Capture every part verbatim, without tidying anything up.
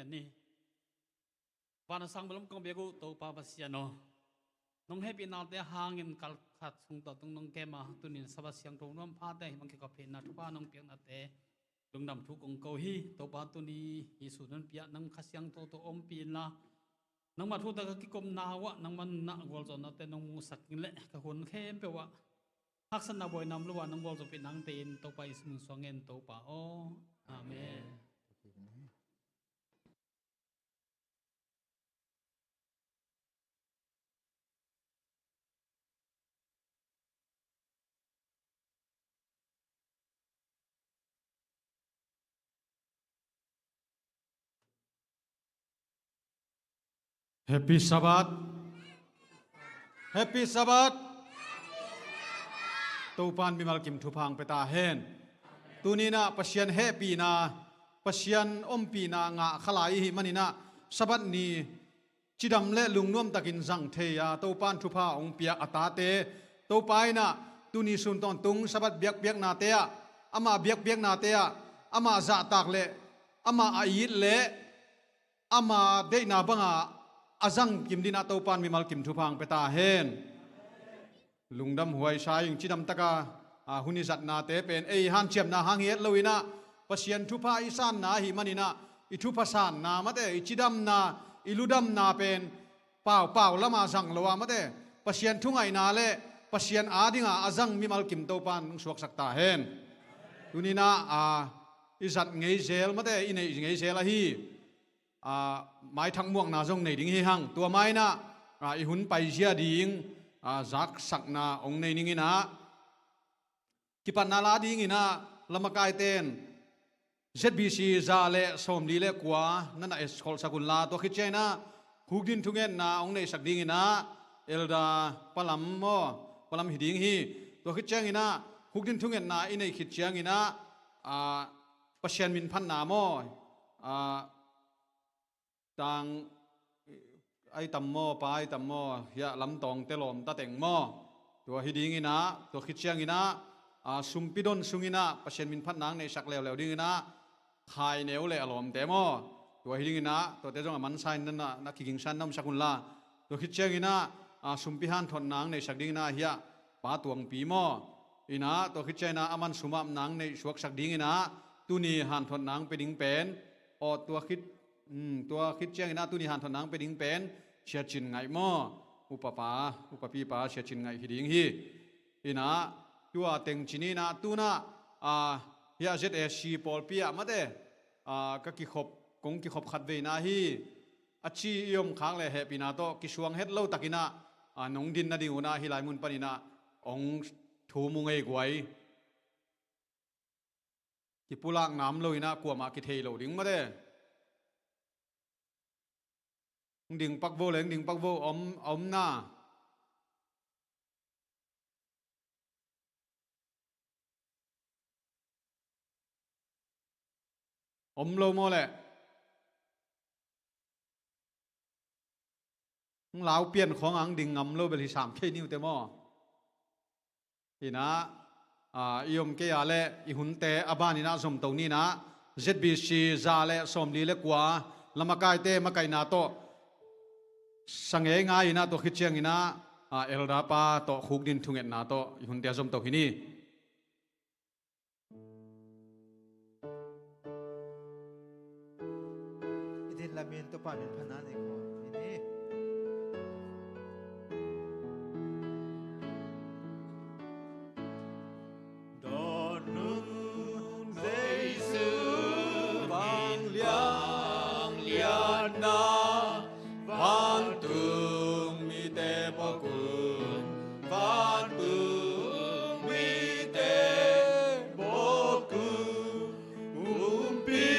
ni. Van a sang bel om kong biak uh Topa Pasian aw, nong hehpihnate hangin kal khat sung tawh tung nong kem a, tunin Sabbath siangtho nuam phate hih bang kikhop theihna thupha nong piaknate lungdam thu kong ko hi. Topa, tuni hih sun hong piak nang Kha Siangtho tawh ompih inla, nangmah thu tawh ka kikopna uh ah nangmah nunah gualzawhnate nong musak in leh ka hun khempeuh ah haksatna buaina om lo a nong gualzawhpih nangte in Topa Jesu min suang ngen Topa aw. Amen. Happy Sabbath. Happy Sabbath. Topan mimal kim thupha hong pia ta hen. Tuninah Pasian hehpihna, Pasian ompihna ngah kha lai i hih maninah Sabbath ni cidam le lungnuam takin zang thei a Topan thupha hong piak a tate, Topa inah tuni sun tawntung Sabbath biakpiaknate ah, ama biakpiaknate ah, ama zahtak le ama a it le ama deihna banga a zang kim dinah Topan mimal kim thupha hong pia ta hen. Lungdam huai sa ing. Cidam taka, a, hun i zatnate pen ei hanciamna hang hi het loinah Pasian thupha i sanna ahih maninah i thupha sanna mate, i cidamna, i ludamna pen paupau lama zang lo a mate, Pasian thungaihna le Pasian adinga a zang mimal kim Topan hong suaksak ta hen. Tuninah, a, i zat ngei zel mate, i neih ngei zel ahi, a, maithak muakna zong nei ding hi hang. Tua mainah, a, i hun paizia ding, a, zaksakna hong nei ninginah kipatna la dinginah lamakaiten Z B C za le sawmli le kua na na eskholhsak unla, tua khit cianginah hukdin thungetna hong neihsak dinginah Elder Palam maw, Palam hi ding hi. Tua khit cianginah hukdin thungetna i neih khit cianginah, a, Pasian min phatna maw, a, tang ai tam maw, pa ai tam maw, hiah lamtawngte lawmta teng maw. Tua hi dinginah, tua khit cianginah, a, sumpi don sunginah Pasian min phatna hong neihsak leuleu dinginah Khaineu le a lawmte maw. Tua hi dinginah tuate zong a mansa in na, na kigingsan na omsak unla. Tua khit cianginah, a, sumpi hanthotna hong neihsak dinginah hiah Pa Tuangpi maw. Inah tua khit cianginah a man sumapna hong neihsuaksak dinginah tuni hanthotna hong pia ding pen, aw, tua khit, um, tua khit cianginah tuni hanthotna hong pia ding pen Sia Cin Ngaih maw, upapa, upapipa Sia Cin Ngaih hi ding hi. Inah tua teng cininah tunah, a, hiah Z A C pawlpi ah mate, a, ka kikhop, kong kikhop khat veina hi. A ci i om khak le hehpihna tawh kisuang het lo takinah, a, nong din nading unah hih lai mun paninah hong thum uh ngei guai. Kipulakna om loinah kuamah kithei lo ding mate. Hong ding pak vo le, hong ding pak vo, om, a om na. Om lo maw leh? Hong lau pian khawng ang ding ngam lo bel hi sam kei niute maw? Inah, a, i om kei a leh i hunte a baninah zomto ninah Z B C za le sawmli le kua lamakaite makaihna tawh sa ngeingai inah tua khit cianginah, a, Elder pa tawh hukdin thungetna tawh i hunte a zomto hi ni. I din lamin Topa min phatna nei khawm hi ni. Dawn hun Jesu vangliangliatna, vantung mite pawk un, vantung mite pawk un, umpi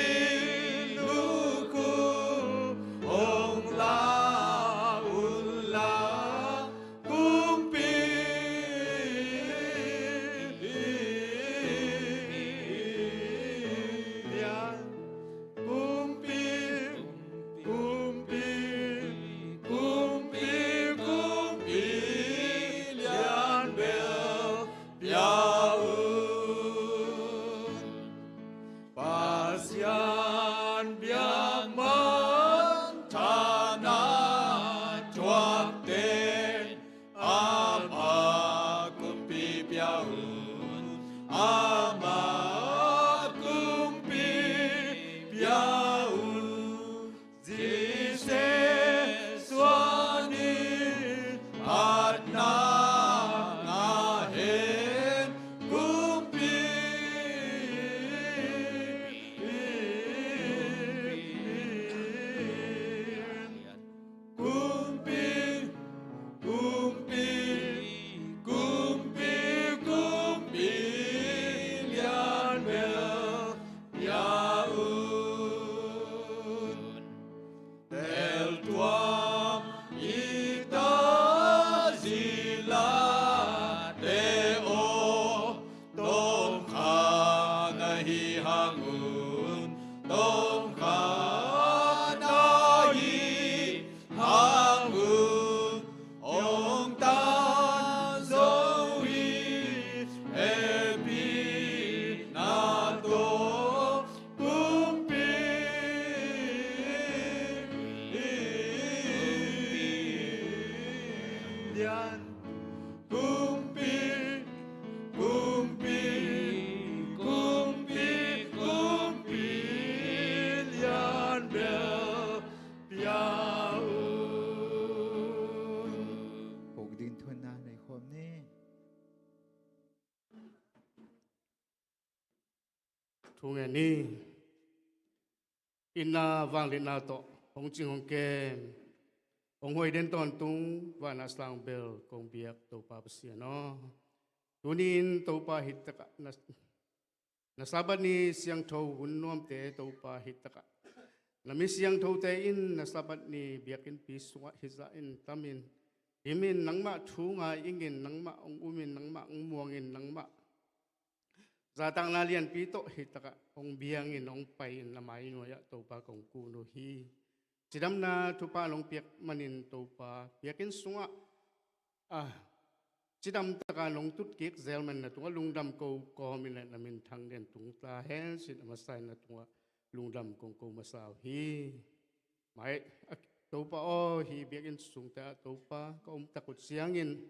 luk uh hong la Kumpi, kumpi, kumpi, kumpi lian bel pia un. Kok ding thuanna nei khawm ni. Thu ngen ni. Itna vangliatna tawh hong cing hong kem, hong huai den tawntung vanah sang bel kong biak Topa Pasian aw, tuni-in Topa hi takah na, na Sabbath ni siangtho hun nuamte Topa hi takah na mi siangthote in na Sabbath ni biakinnpi sungah hizah in tamin dimin nangmah thu ngai ingin, nangmah hong umin, nangmah hong muangin, nangmah zahtakna lianpi tawh hi takah hong biangin hong pai-in na mai nuai-ah Topa kong kun uh hi. Cidamna thupha nong piak manin Topa biakinn sungah a cidam taka nong tutkik zel man na tungah lungdam ko kawmin na minthang den tung ta hen cin a masa-in na tungah lungdam kong ko masa uh hi. Mai a Topa aw, hi biakinn sungte ah Topa ka om tak uh ciangin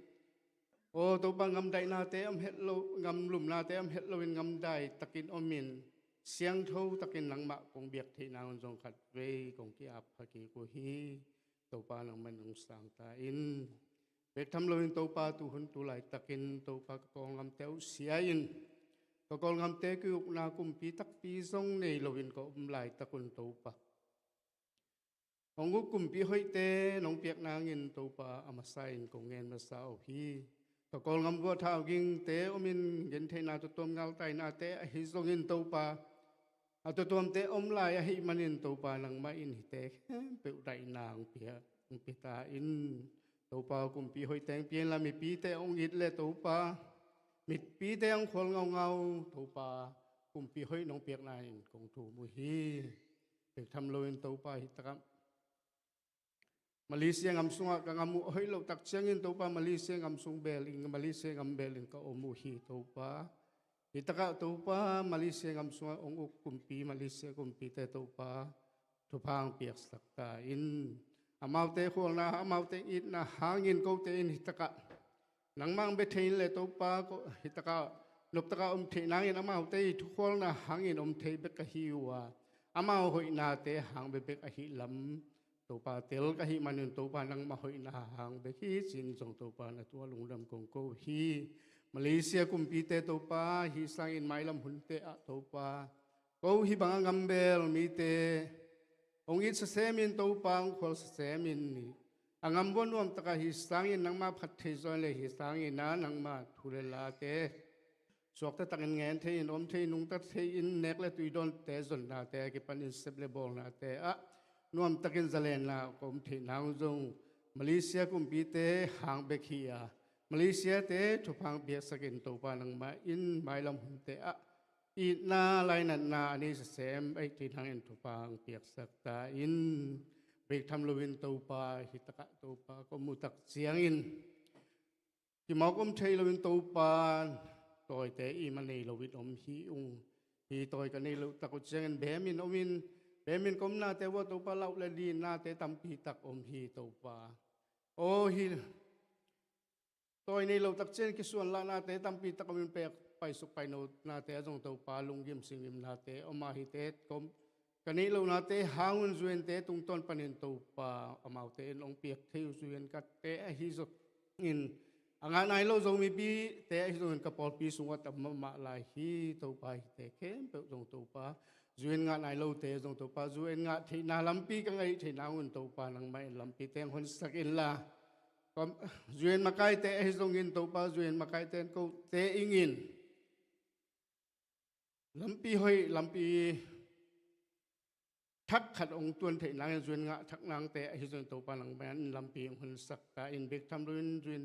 aw Topa, ngamdaihnate om het lo, ngamlumnate om het loin ngamdai takin omin siangtho takin nangmah kong biak theih nang un zong khatvei kong ki-ap pha kik uh hi. Topa nangmah in hong sang ta in. Bek tham loin Topa tuhun tu laitakin Topa ka Kawlngamte uh sia-in ka Kawlngamte ki-ukna kumpi takpi zong nei loin ka om laitak un Topa, hong uk kumpi hoihte nong piak nangin Topa a masa-in kong ngen masa uh hi. Ka Kawlngam vuah thau gingte omin gentheihna tuatuam ngaltainate ahi zongin Topa a tuatuamte om lai ahih manin Topa nangmah in hihte khempeuh daihna hong pia, hong pia ta in. Topa kumpi hoihte hong pia inla mipite hong it leh Topa mipite hong khual ngaungau Topa kumpi hoih nong piakna in kong thum uh hi. Bek tham loin Topa hi takah Malaysia ngam sungah ka ngam uh a hoih loh tak ciangin Topa Malaysia ngam sung bel in, Malaysia ngam bel in ka om uh hi Topa. Hi takah Topa Malaysia ngam sungah hong uk kumpi, Malaysia kumpite Topa thupha hong piaksak ta in. Amaute khualna, amaute itna hangin kote in hi takah nangmah hong bia thei in leh Topa ko hi takah nop takah om theih nangin amaute i thukhualna hangin om thei bek ka hi uh a, amau hoihnate hang bia bek ahih lam Topa tel ka hih manin Topa nangmah hoihna hang bek hi cin zong Topa na tungah lungdam kong ko uh hi. Malaysia kumpite Topa hi sangin mailam hunte ah Topa ko hi bangah ngambel mite hong it sasemin Topa hong khual sasemin a ngam vuah nuam takah hi sangin nangmah phat thei zaw in leh hi sangin a nangmah thu le late suakta takin ngen thei in, om thei in, nungta thei in, nek le tui dawnte zonnate a kipanin sep le bawlnate ah nuam takin zalenna ka om theih nang zong Malaysia kumpite hang bek hi a, Malaysia-te thupha hong piaksakin Topa nangmah in mailam hunte ah itna lainatna a nei sasem ahih theih nangin thupha hong piaksak ta in. Bek tham loin Topa hi takah Topa ka om uh tak ciangin kimawk om thei loin Topa tawite i ma nei loin om hi ung. Hi tawi ka neih loh tak uh ciangin bemin om in, bemin ka omnate uh ah Topa lauh le linnate tampi tak om hi Topa. Aw hi tawi neih loh tak ciangin kisuanlahnate tampi tak om in pek paisuk painonate ah zong Topa lunggim singgimnate om a hite ka om ka neih lohnate hang un zuinte tungtawn panin Topa amaute in hong piak thei uh zuin katte ahi zongin a ngah nai lo Zomipite ahi zongin ka pawlpi sungah tam mahmah lai hi Topa hite khempeuh zong Topa zuin ngah nai lote zong Topa zuin ngah theihna lampi ka ngaih theih nang un Topa nangmah in lampi teng honsak inla zuin makaite ahi zongin Topa zuin makaite in kote ingin lampi hoih lampi thak khat hong tuan theih nangin zuin ngah thak nangte ahi zongin Topa nangmah in lampi hong honsak ta in bek tham loin zuin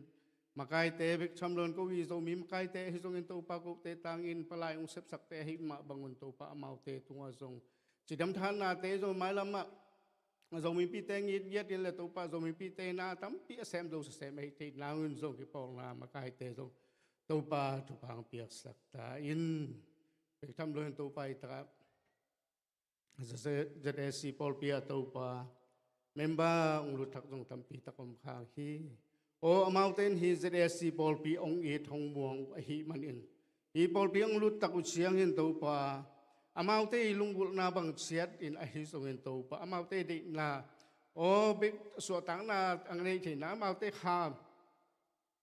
makaite bek tham loin ko i Zomi makaite ahi zongin Topa kote tangin palai hong sepsakte ahi mah bangun Topa amaute tungah zong cidam thahatnate zong mailamah Zomipite ngitngiat in le Topa Zomipite na tampi a sem zo sasem ahi theih nang un zong kipawlna makaite zong Topa thupha hong piaksak ta in. Bek tham loin Topa i takah Z A C pawlpi ah Topa member hong lut thak zong tampi tak om khang hi. Aw, amaute in hih Z A C pawlpi hong it hong muang uh ahih manin, hih pawlpi hong luttak uh ciangin Topa, amaute ii lunggulhna bang ciatin ahi zongin Topa, amaute deihna, aw, bek suahtakna a neih theihna, amaute kha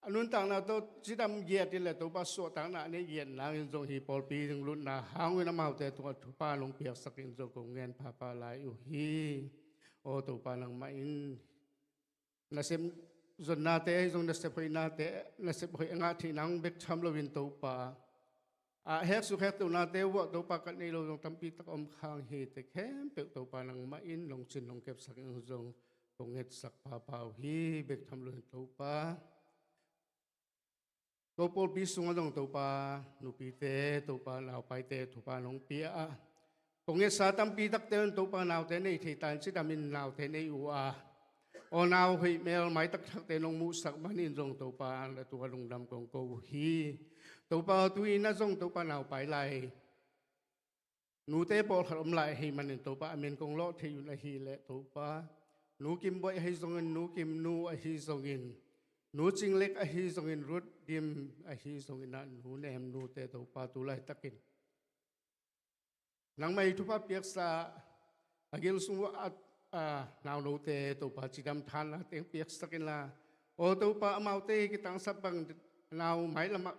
a nuntakna tawh cidam giat in le Topa suahtakna a neih giat nangin zong hih pawlpi hong lutna hangin amaute tungah thupha nong piaksak in zong kong ngen phapha lai uh hi. Aw Topa, nangmah in nasep zonnate ahi zong, nasep hoihnate, nasep hoih a ngah theih nang bek tham loin Topa, a hek suk hek tohnate uh ah Topa, ka nei lo zong tampi tak om khang hi. Te khempeuh Topa, nangmah in nong cin nong kepsak in zong kong ngetsak phapha uh hi. Bek tham loin Topa, ko pawlpi sungah zong Topa, nupite Topa, naupaite thupha nong pia a, kong ngetsa tampi takte un Topa, naute nei thei ta in cidam in naute nei uh a, aw, nau hoih mel maitak thakte nong muhsak manin zong Topa, na tungah lungdam kong ko uh hi. Topa, tu-in ah zong Topa, naupai lai nute pawlkhat om lai ahih manin Topa, a min kong lawh thei un ahih leh Topa, Nu Kim Boih ahi zongin, Nu Kim Nu ahi zongin, Nu Cing Lek ahi zongin, Ruth Dim ahi zongin ah, Nu Nem Nute Topa, tu laitakin nangmah ii thupha piaksa a gil sung uh a, a, naunote Topa, cidam thanna teng piaksak inla, aw Topa, amaute ii kitangsap bang nau mailamah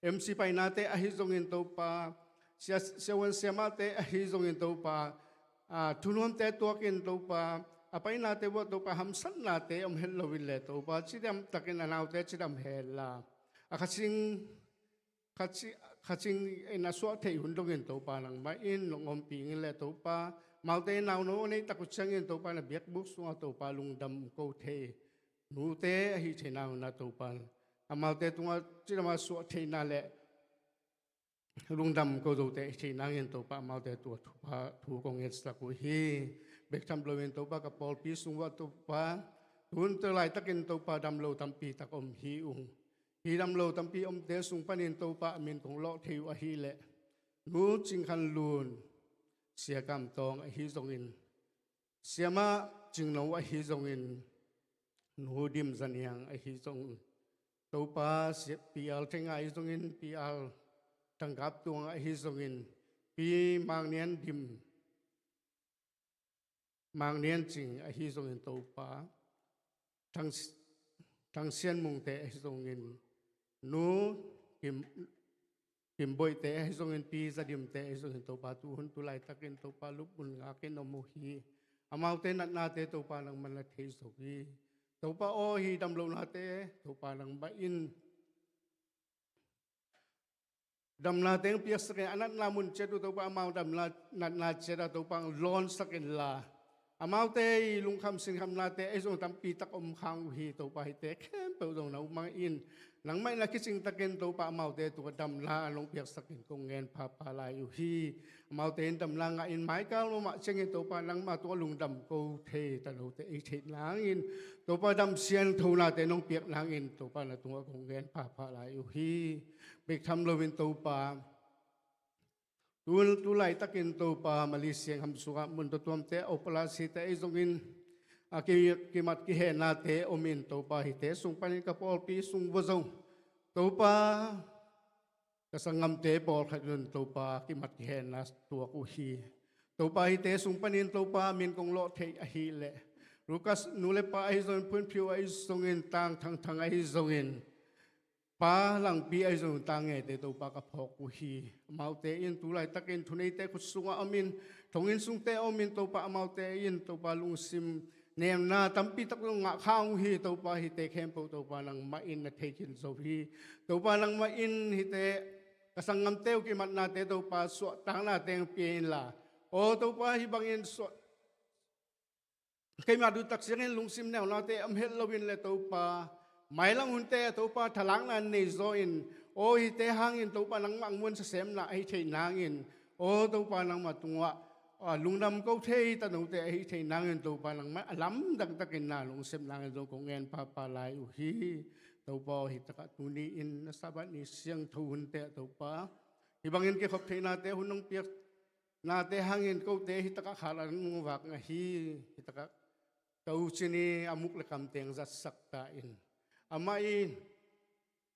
M C painate ahi zongin Topa, sia, siavuan siamahte ahi zongin Topa, a, thunuamte tuakin Topa, a painate uh ah Topa, hamsatnate om het loin le Topa, cidam takin a naute cidam henla, a kha cing, kha ci, kha cing in a suah theih hun dongin Topa, nangmah in nong ompih in le Topa, amaute nauno a neih tak uh ciangin Topa, na biakbuk sungah Topa, lungdam ko thei nute ahi thei nangin ah Topa, amaute tungah cidam a suah theihna le lungdam ko zote ahi thei nangin Topa, amaute tungah thupha, thu kong ngetsak uh hi. Bek tham loin Topa, ka pawlpi sung uh ah Topa, tu hun tu laitakin Topa, damlo tampi tak om hi ung. Hih damlo tampi omte sung panin Topa, a min kong lawh thei uh ahih leh, Nu Cing Khan Lun, Sia Kam Tawng ahi zongin, Siamah Cing No ahi zongin, Nu Dim Za Niang ahi zongin, Topa, Sia, Pi Al Theng ahi zongin, Pi Al Thang Kap Tuang ahi zongin, Pi Mang Nian Dim, Mang Nian Cing ahi zongin Topa, Thang, Thang Sian Mungte ahi zongin, Nu Kim, Kim Boihte ahi zongin, Pi Za Dimte ahi zongin Topa, tu hun tu laitakin Topa, lupmun ngakin om uh hi. Amaute natnate Topa, nangmah na thei zo hi. Topa aw, hih damlohnate Topa, nangmah in damna teng piaksak in, a natna mun ciat uh Topa, amau damna, natna ciat ah Topa, lawnsak inla, amaute ii lungkham sinkhamnate ahi zong tampi tak om khang uh hi. Topa, hihte khempeuh zong nangmah in, nangmah in a kicing takin Topa, amaute tungah damna nong piaksak in kong ngen phapha lai uh hi. Amaute in damna ngah in, maikal mahmah ciangin Topa, nangmah tungah lungdam ko thei tanote ahi thei nangin Topa, dam siangthonate nong piak nangin Topa, na tungah kong ngen phapha lai uh hi. Bek tham loin Topa, tu, tu laitakin Topa, Malay siangham sungah mun tuamtuamte, operation-te ahi zongin, a ki, kimat kihennate omin Topa, hihte sung panin ka pawlpi sung uh ah zong Topa, ka sanggamte pawlkhat un Topa, kimat kihenna tuak uh hi. Topa, hihte sung panin Topa, min kong lawh theih ahih leh, Lucas nu le pa ahi zongin, Phun Phiu ahi zongin, Tang Thang Thang ahi zongin, Pa Langpi ahi zongin, Tang Ngete Topa, ka phawk uh hi. Amaute in tu laitakin thuneite khut sungah omin, thonginn sungte omin Topa, amaute in Topa, lungsim nemna tampi tak zong ngah khang uh hi. Topa, hihte khempeuh Topa, nangmah in na thei khin zo hi. Topa, nangmah in hihte ka sanggamte uh kimatnate Topa, suahtakna teng pia inla, aw Topa, hih bangin suah, kimat uh tak ciangin lungsim neunate om het loin le Topa, mailam hunte ah Topa, thalakna nei zaw in, aw hihte hangin Topa, nangmah muan sasemna ahi thei nangin, aw Topa, nangmah tungah, a, lungdam ko thei tanote ahi thei nangin Topa, nangmah a lamdang takin na lungsim nangin zong kong ngen phapha lai uh hi. Topa aw, hih takah tuni-in na Sabbath ni siangtho hunte ah Topa, hih bangin kikhop theihnate hun nong piak nate hangin kote hih takah khalah nong vak ngah hi. Hih takah ka u Cin i a muk le kamteng zatsak ta in, amah in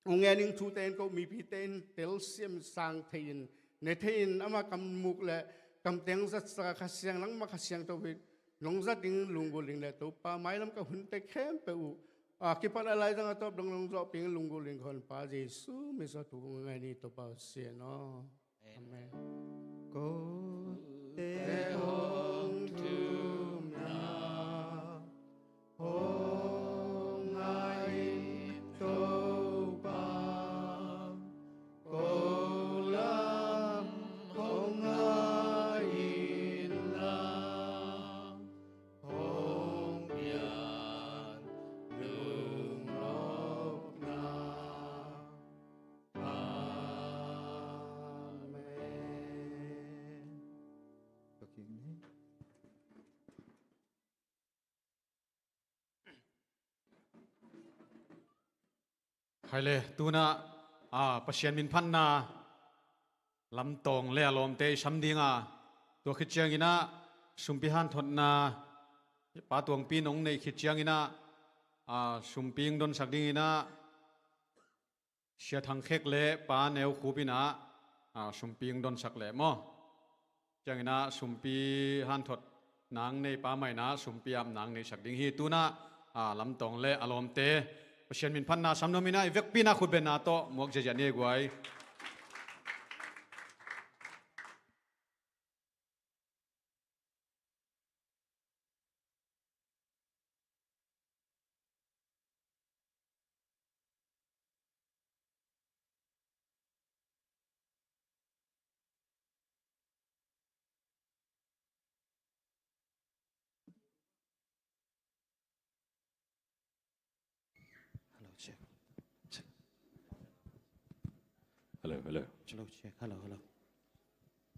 hong ngen ning thute in ko mipite in telsiam sang thei in, ne thei in, ama kam muk le kamteng zatsak a Kha Siang, nangma Kha Siangtho in nong zat ding lunggulh ning le Topa, mailam ka hunte khempeuh uh a kipan a laizang a tawp dong nong zawhpih ning lunggulh ning ka hon Pa Jesu min suang thu ngai ni Topa Pasian aw. Amen. Kote hong thumna hong ngai Topa, ko lam hong ngai in la, hong pian lungnopna. Amen. Hai le, tunah, a, Pasian min phatna lamtawng le a lawmte i sam ding a, tua khit cianginah sumpi hanthotna Pa Tuangpi nong neih khit cianginah, a, sumpi hong donsak dinginah Sia Thang Khek le Pa Neu Khup inah, a, sumpi hong donsak leh maw. Cianginah sumpi hanthot nang nei pa mah inah sumpi ap nang neihsak ding hi. Tunah, a, lamtawng le a lawmte Pasian min phatna sam nuam inah i vekpi inah khutbetna tawh muak ziahziah ni ei guai. Hello, check. Hello, hello. Hello, check. Hello, hello.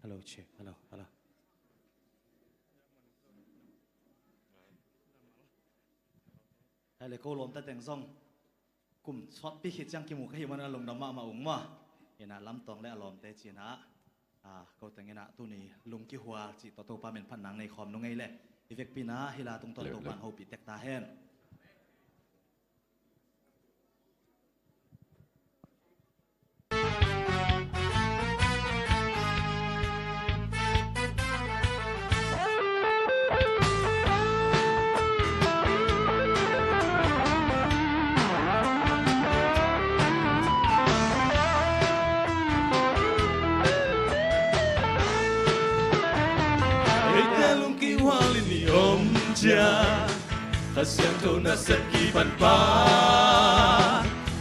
Hello, check. Hello, hello. Hai le, ko lawmta teng zong kum sawtpi khit ciang kimu ka hih manin a lungdam mahmah ung maw. Inah lamtawng le a lawmte ci inah, a, ko teng inah tuni lungkihual cih tawh Topa min phatna nei khawm nung ei le, i vekpi inah hih la tungtawn Topa in hopih tek ta hen. Eite lungkihual in i om ciang Kha Siangtho nasep kipan pa,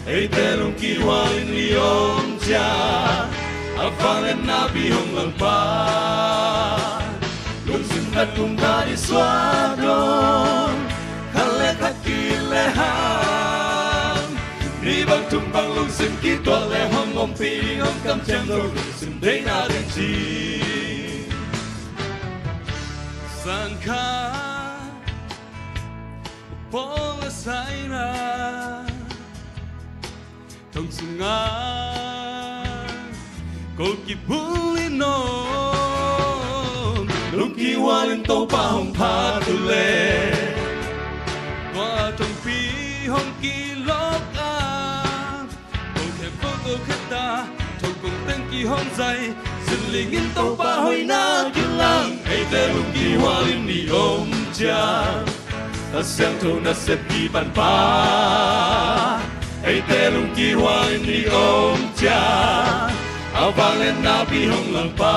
eite lungkihual in i om ciang a vangliatna pi hong lang pa. Lungsim khat pum khat i suak dong, khat le khat ki-it le hang, ni bang thum bang lungsim kituak le hong ompih ding hong kamciam lo, lungsim deihna ding ci. Sangkhat Paul a saina thong sungah ko kibul in om, lungkihual in Topa hong phat uh leh, tua thongpi hong kilawk a, kong khempeuh to kheta, thong kong teng kihong zai, zinling in Topa hoihna kilang. Eite lungkihual in i om ciang Kha Siangtho nasep kipan pa, eite lungkihual in i om ciang a vangliatna pi hong lang pa.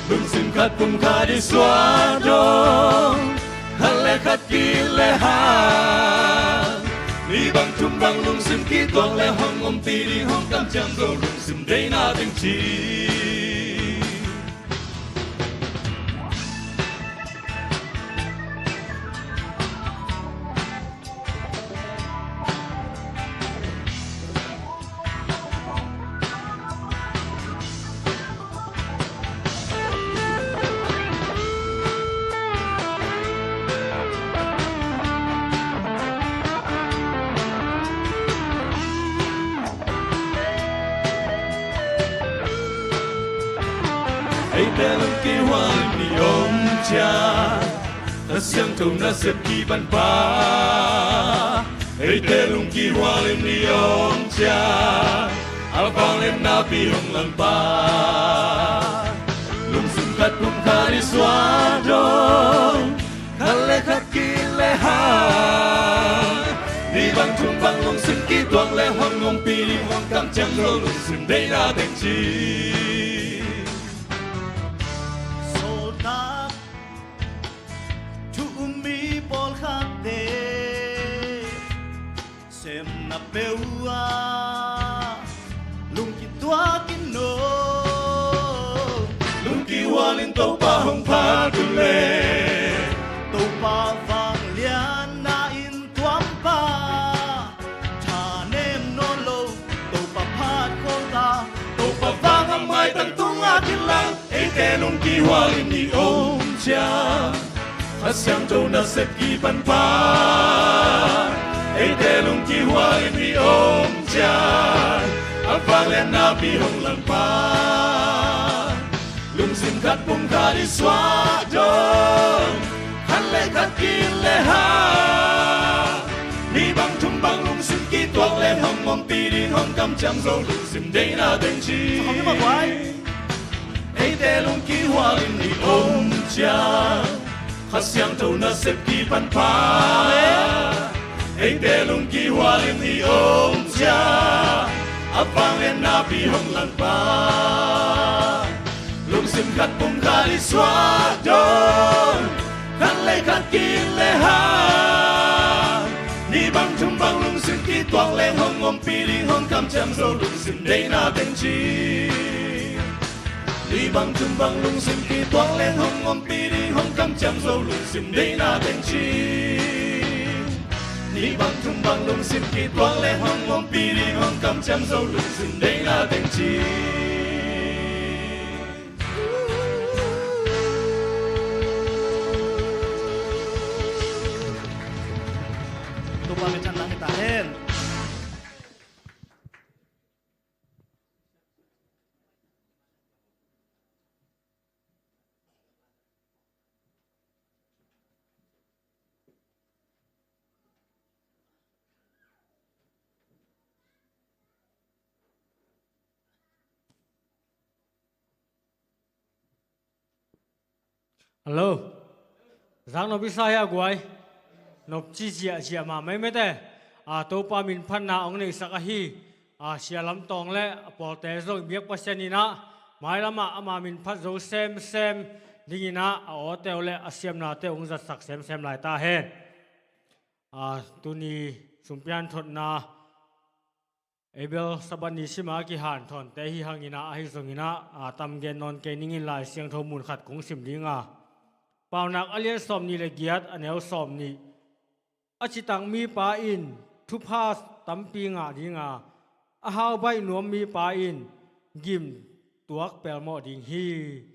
Lungsim khat pum khat i suak dong, khat le khat ki-it le hang, ni bang thum bang lungsim kituak le hong ompih ding hong kamciam lo, lungsim deihna ding ci. Eite lungkihual in i om ciang Kha Siangtho nasep kipan pa, eite lungkihual in i om ciang, a vangliatna pi hong lang pa. Lungsim khat pum khat i suah dong, khat le khat ki-it le hang. Nih bang thum bang lungsim kituak le hong ompih ding hong kamciam zo, lungsim deihna teng ci. Sawltak thu um mi pawlkhatte, semna peuh ah lungkituak in aw. Lungkihual in Topa hong phat uh leh, Topa vangliatna in tuam pah. Thanem nawn lo, Topa phat khol ta. Topa vang a maitang tungah kilang, eite lungkihual in i om ciang, Kha Siangtho nasep kipan pa, eite lungkihual in i om ciang, a vangliatna pi hong lang pa. Lungsim khat pum khat i suah dong, khat le khat ki-it le hang. Nih bang thum bang lungsim kituak le hong ompih ding hong kamciam zo, lungsim deihna teng ci. Eite lungkihual in i om ciang, Kha Siangtho nasep kipan pa, eite lungkihual in i om ciang, a vangliatna pi hong lang pa. Lungsim khat pum khat i suah dong, khat le khat ki-it le hang. Nih bang thum bang lungsim kituak le hong ompih ding hong kamciam zo, lungsim deihna teng ci. Nih bang thum bang lungsim kituak le hong ompih ding hong kamciam zo, lungsim deihna teng ci. Nih bang thum bang lungsim kituak le hong ompih ding hong kamciam zo, lungsim deihna teng ci. Topa minthanna hi ta hen. Hello. Zak nop i sa hia guai? Nop ci ziahziah mah mai mete. A, Topa min phatna hong neihsak ahi, a, Sia Lam Tawng le a pawlte zong i biak Pasian in ah, mailam ah ama min phat zo semsem dingin ah, a awte uh le a siamnate uh hong zatsak semsem lai ta hen. A, tuni sumpian thotna Abel Sabbath ni sima kihanthawnte hi hangin ah, ahi zongin ah, a, tam gen nawn kei ning in Lai Siangtho mun khat kong sim ding a. Paunak a lian sawm nih le giat, a neu sawm nih. A citak mipa in thupha tampi ngah ding a, a hau baih nuam mipa in gim tuak pelmawh ding hi.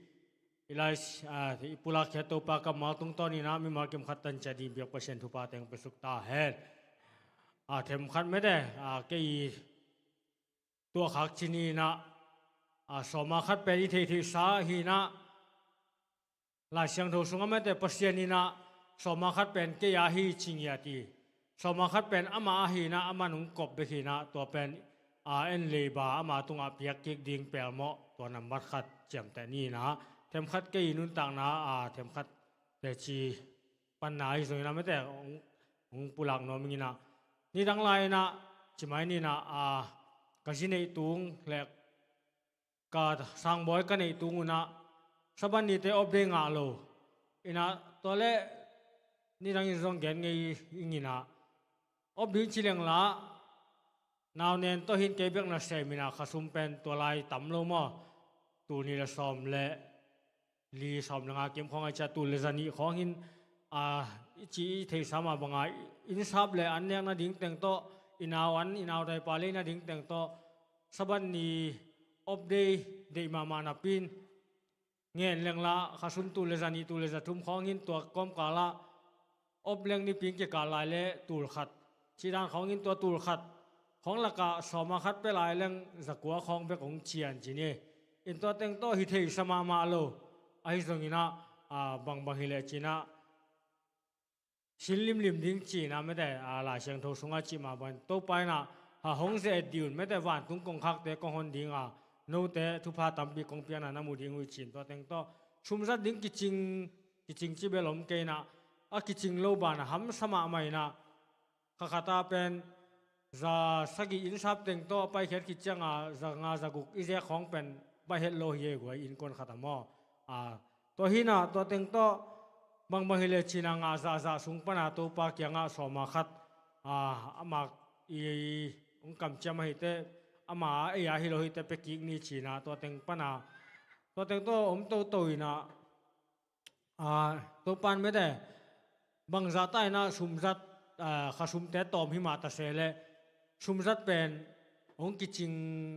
I lai, a, i pulak khia Topa kammal tungtawn in ah, mimal kim khat tan ciat ding biak Pasian thupha teng pe suk ta hen. A, themkhat mete, a, kei tuahkhak ci ni in ah, a, sawma khat pen i theihtheihsa hi in ah, Lai Siangtho sungah mete Pasian in ah sawma khat pen kei a hi ci ngiat hi. Sawma khat pen ama ahi in ah, aman hong kop bek hi in ah, tua pen, a, en leiba ama tungah piak kik ding pelmawh, tua nambat khat ciamteh ni in ah, themkhat kei i nuntakna, a, themkhat teci panna ahi zongin ah mete hong, hong pulak nuam ing in ah. Nidang lai in ah, ci mai ni in ah, a, ka zi neih tung le ka sangbawi ka neih tung un ah, Sabbath nite off day ngah lo. In ah, tua le nidang in zong gen ngei ing in ah, off ding ci leng lah, nau nen tawh hin kei bek nasem in ah, khasum pen tua lai tam lo maw? Tul nih le sawm le li, sawm le nga kim khawng ai ciah, tul le za nih khawng hin, a, i ci i theihsa mah banga, inn sap le an nek nading teng tawh, i nau an, i nau daipa lei nading teng tawh, Sabbath ni off day deih mahmah napi in, ngen leng lah, khasum tul le za nih, tul le za thum khawng hin tua kawmkal ah, off leng nipi in kikal lai le tul khat. Cih dan khawng in tua tul khat khawng lakah sawma khat pia lai leng za kua khawng bek hong cian ci ni. In tua teng tawh hi theihsa mahmah lo. Ahi zongin ah, a, bangbang hi leh ci in ah, cin limlim ding ci-in ah mete, a, Lai Siangtho sungah cih mah bangin Topa in ah, a, hong ze-et dih un mete, vantung kongkhakte kong hon ding a, note thupha tampi kong piakna na mu ding uh hi ci-in tua teng tawh sum zat ding kicing, kicing ci bel om kei in ah, a kicing lo banah hamsa mahmah in ah, kha khat ah pen za sagih inn sap teng tawh a paikhiat khit ciangin za nga za guk i zek khawng pen baih het lo hi e guai, innkuan khat ah maw. A, tua hi in ah tua teng tawh bangbang hi leh ci-in ah ngah zahzah sung pan ah Topa kiangah sawma khat, a, amah i hong kamciam ahih teh, amah a ei a hi lo hi teh pia kik ni ci-in ah tua teng pan ah, tua teng tawh om toto in ah, a, Topa in mete, bangzah ta in ah sum zat, a, kha sumte tawm hi mah ta se leh, sum zat pen hong kicing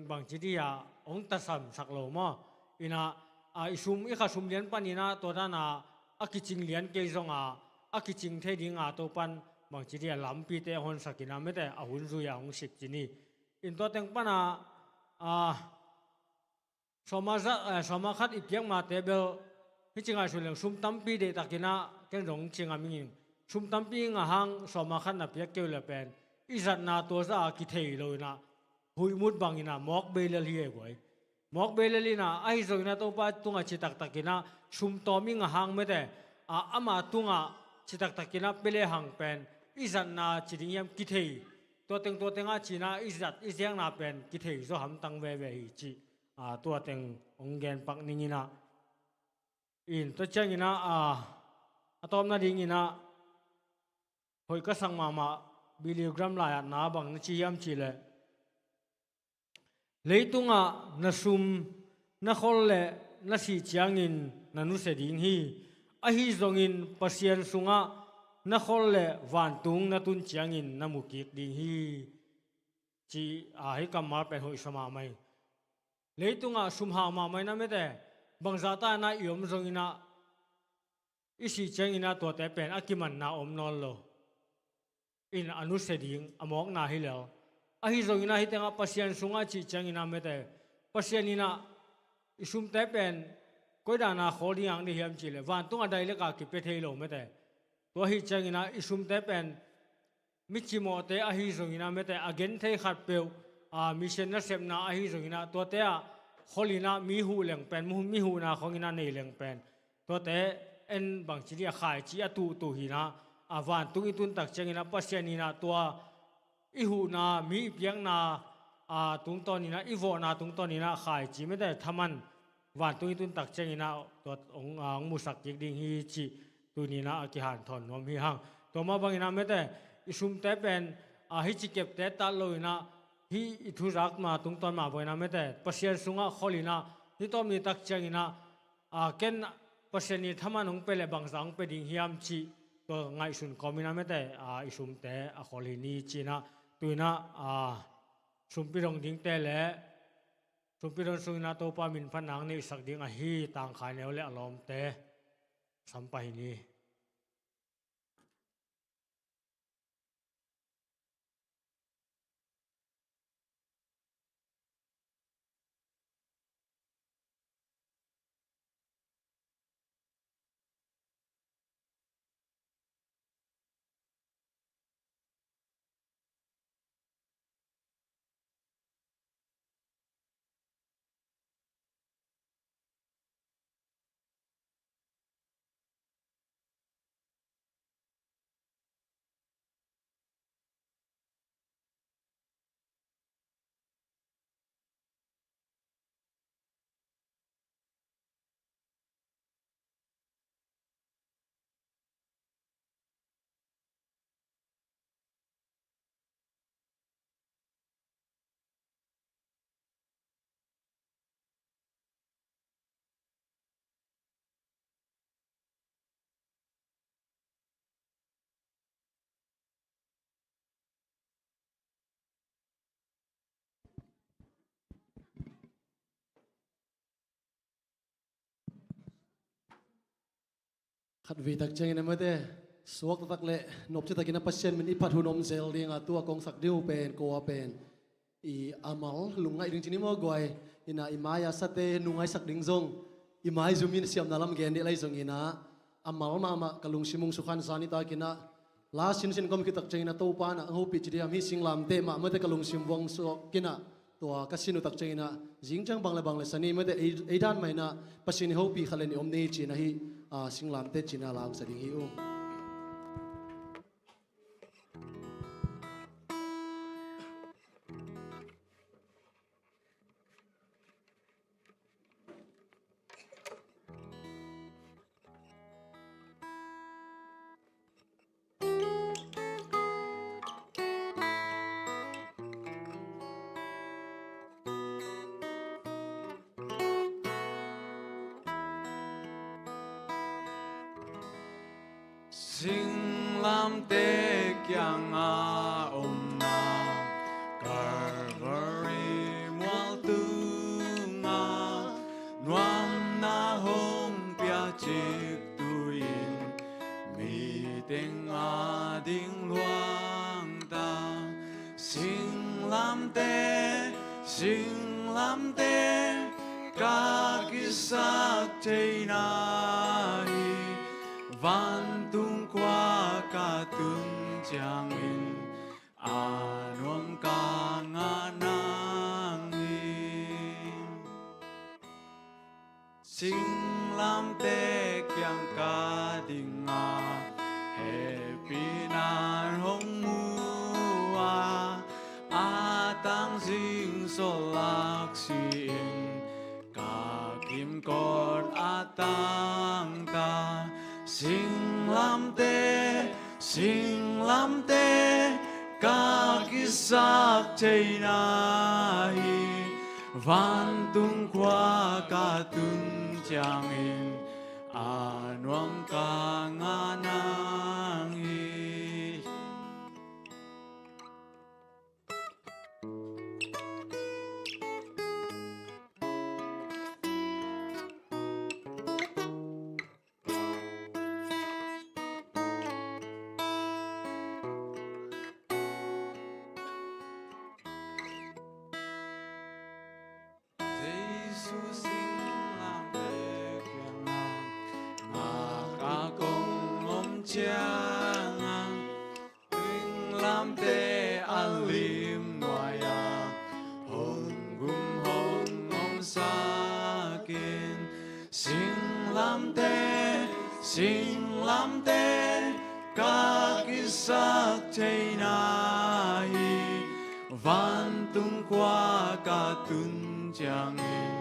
bangci dih a, hong tasam sak lo maw. In ah, a, i sum, i kha sum lian pan in ah tua dan a, a kicing lian kei zong a, a kicing thei ding a Topa in bangci dih a lampite hon sak in ah mete, a hun zui a hong sik ci ni. In tua teng pan ah, a, sawma za, eh, sawma khat i piak mate bel, hih ci ngaihsun leng sum tampi deih tak in ah, ken zong ci ngam ing, sum tampi ngah hang sawma khat na piak kei uh leh pen, i zatna tua zah a kithei lo in ah, huih mut bang in ah mawk bei lel hi e guai. Mawk bei lel in ah, ahi zong in ah Topa tungah ci taktak in ah, sum tawm i ngah hang mete, a, amah tungah ci taktak in ah pia lehang pen, i zatna ci ding hiam kithei, tua teng tua teng ah ci-in ah i zat i ziakna pen kithei zaw hamtang veve hi cih, a, tua teng hong gen pak ning in ah. In tua ciangin ah, a, a tawpna dingin ah hoih ka sak mahmah Billy Graham lai-atna bang na ci hiam cih leh, leitungah na sum, na khol leh na sih ciangin na nusia ding hi. Ahi zongin Pasian sungah na khol leh vantung na tun ciangin na mu kik ding hi, ci, a, hih kammal pen hoihsa mahmah hi. Leitungah sum hau mahmah in ah mete, bangzah ta in ah i om zongin ah, i sih ciangin ah tuate pen a kimanna om nawn lo. In a nusia ding, a mawkna hi lel. Ahi zongin ah hih tengah Pasian sungah cih ciangin ah mete, Pasian in ah i sumte pen koi dan a khawl ding a hong deih hiam cih leh, vantung a direct a kipia thei lo mete. Tua ahih ciangin ah i sumte pen mi cimawhte ahi zongin ah mete, a genthei khat peuh, a, mission nasepna ahi zongin ah tuate ah khol in ah mi huh leng pen, mi huhna khawng in ah nei leng pen, tuate en bangci dih a khaici a tuhtuh hi in ah, a, vantung i tun tak ciangin ah Pasian in ah tua i huhna, mi i piakna, a, tungtawn in ah, i vawhna tungtawn in ah khaici mete, thaman vantung i tun tak ciangin ah tua hong, a, hong musak kik ding hi cih tuni in ah a kihanthawn nuam hi hang. Tua mah bangin ah mete, i sumte pen, a, hih ci kepte tat lo in ah, hih i thuzakna tungtawn mah bangin ah mete, Pasian sungah khol in ah, hih tawp ni tak ciangin ah, a, ken Pasian in thaman hong pia leh bangzah hong pia ding hiam cih tua ngaihsun kawmin ah mete, a, i sumte a khol hi ni ci-in ah, tu-in ah, a, sumpi dong dingte leh sumpi dong sungin ah Topa min phatna hong neihsak ding ahi Tang Khai Neu leh a lawmte sam pah hi ni. Khatvei tak ciangin a mate, suak taktak le nopci takin a Pasian min i phat hun om zel ding a, tua kong sak ding uh pen, ko a pen i Amal, lungngaih ding ci ni maw guai, ina i mai a sate nungaisak ding zong i maizum in siamna lam gen dih lai zong ina, Amal mahmah ka lungsim hong sukhan zan i takin a, La sinsin ka om khit tak ciangin ah Topa in ah hong hopih ci diam, hih singlamteh mah mate ka lungsim vuang suak in ah, tua ka sin uh tak ciangin ah zing ciang bang le bang le sa ni mate ei, ei dan mah in ah Pasian in hong hopih khat le nih om ni ci-in ah hih, ah, singlamteh ci-in ah la hong sa ding hi uh. Singlamteh kiangah omna Calvary mual tungah nuamna hong piak cik tu-in, mi teng ading luang ta. Singlamteh, singlamteh, ka kisak theihna hi. Vantung khua ka tun ciangin a nuam ka ngah nang hi. Singlamteh kiang ka ding a, hehpihna hong mu a, a tangzing sawlak si-in ka kimkot a tangta. Singlamteh, singlamteh, ka kisak theihna hi. Vantung khua ka tun ciangin a nuam ka ngah nang hi. Jesu singlamteh kiangah ngak a kong om ciangah, singlamteh a lim nuai-ah hong gum hong omsak in. Singlamteh, singlamteh, ka kisak theihna hi. Vantung khua ka tun ciangin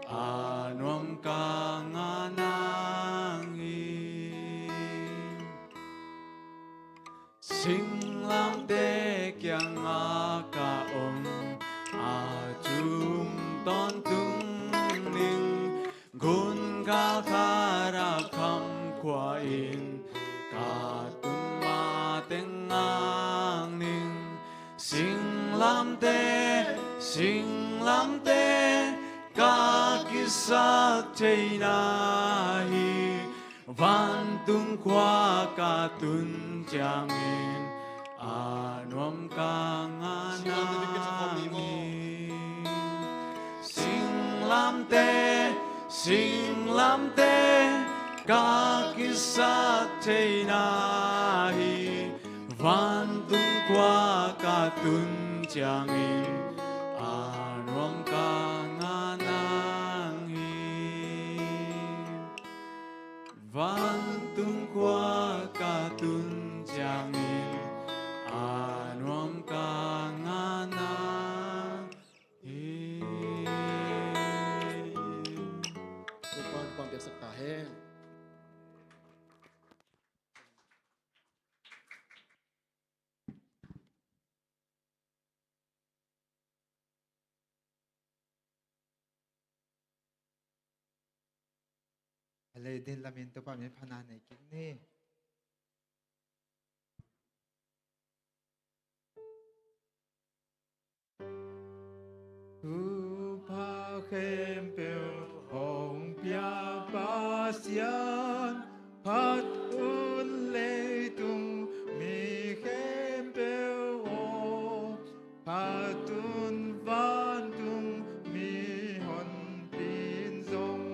a nuam ka ngah nang hi. Singlamteh kiangah ka om a, tum tawntung ning, gungal khat a kham khua-in ka tun mateng ngak ning. Singlamteh, singlamteh, ka kisak theihna hi. Vantung khua ka tun ciangin a nuam ka ngah nang hi. Singlamteh, singlamteh, ka kisak theihna hi. Vantung khua ka tun ciangin a nuam ka ngah nang hi. Vantung khua ka tun ciangin a nuam ka ngah nang hi. Topa in hong pampiaksak ta hen. A lei din lamin Topa min phatna nei kik ni. Thupha khempeuh hong pia Pasian, phat un leitung mi khempeuh aw, phat un vantung mihonpi in zong,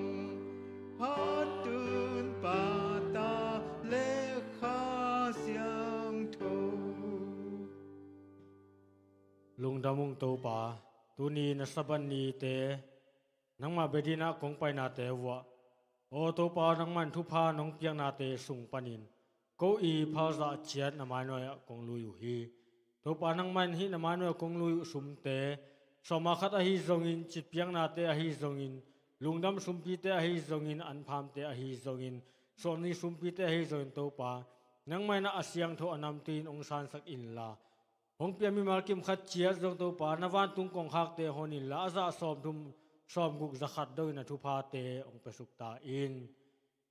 phat un Pa, Ta le Kha Siang Lungdam ung Topa, tuni na Sabbath nite, nangmah bia dinah kong painate vuah. Aw Topa, nangmah in thupha nong piaknate sung panin ko i phalzah ciat na mainuai-ah kong lui uh hi. Topa, nangmah in hih na mainuai-ah kong lui uh sumte, sawma khat ahi zongin, cipiaknate ahi zongin, lungdam sumpite ahi zongin, anphamte ahi zongin, suahni sumpite ahi zongin Topa, nangmah inah a siangtho a namtui in hong sansak inla, hong pia mimal kim khat ciat zong Topa, na vantung kongkhakte hon inla, a zah sawmthum sawmguk zakhat dongin a thuphate hong piasuk ta in.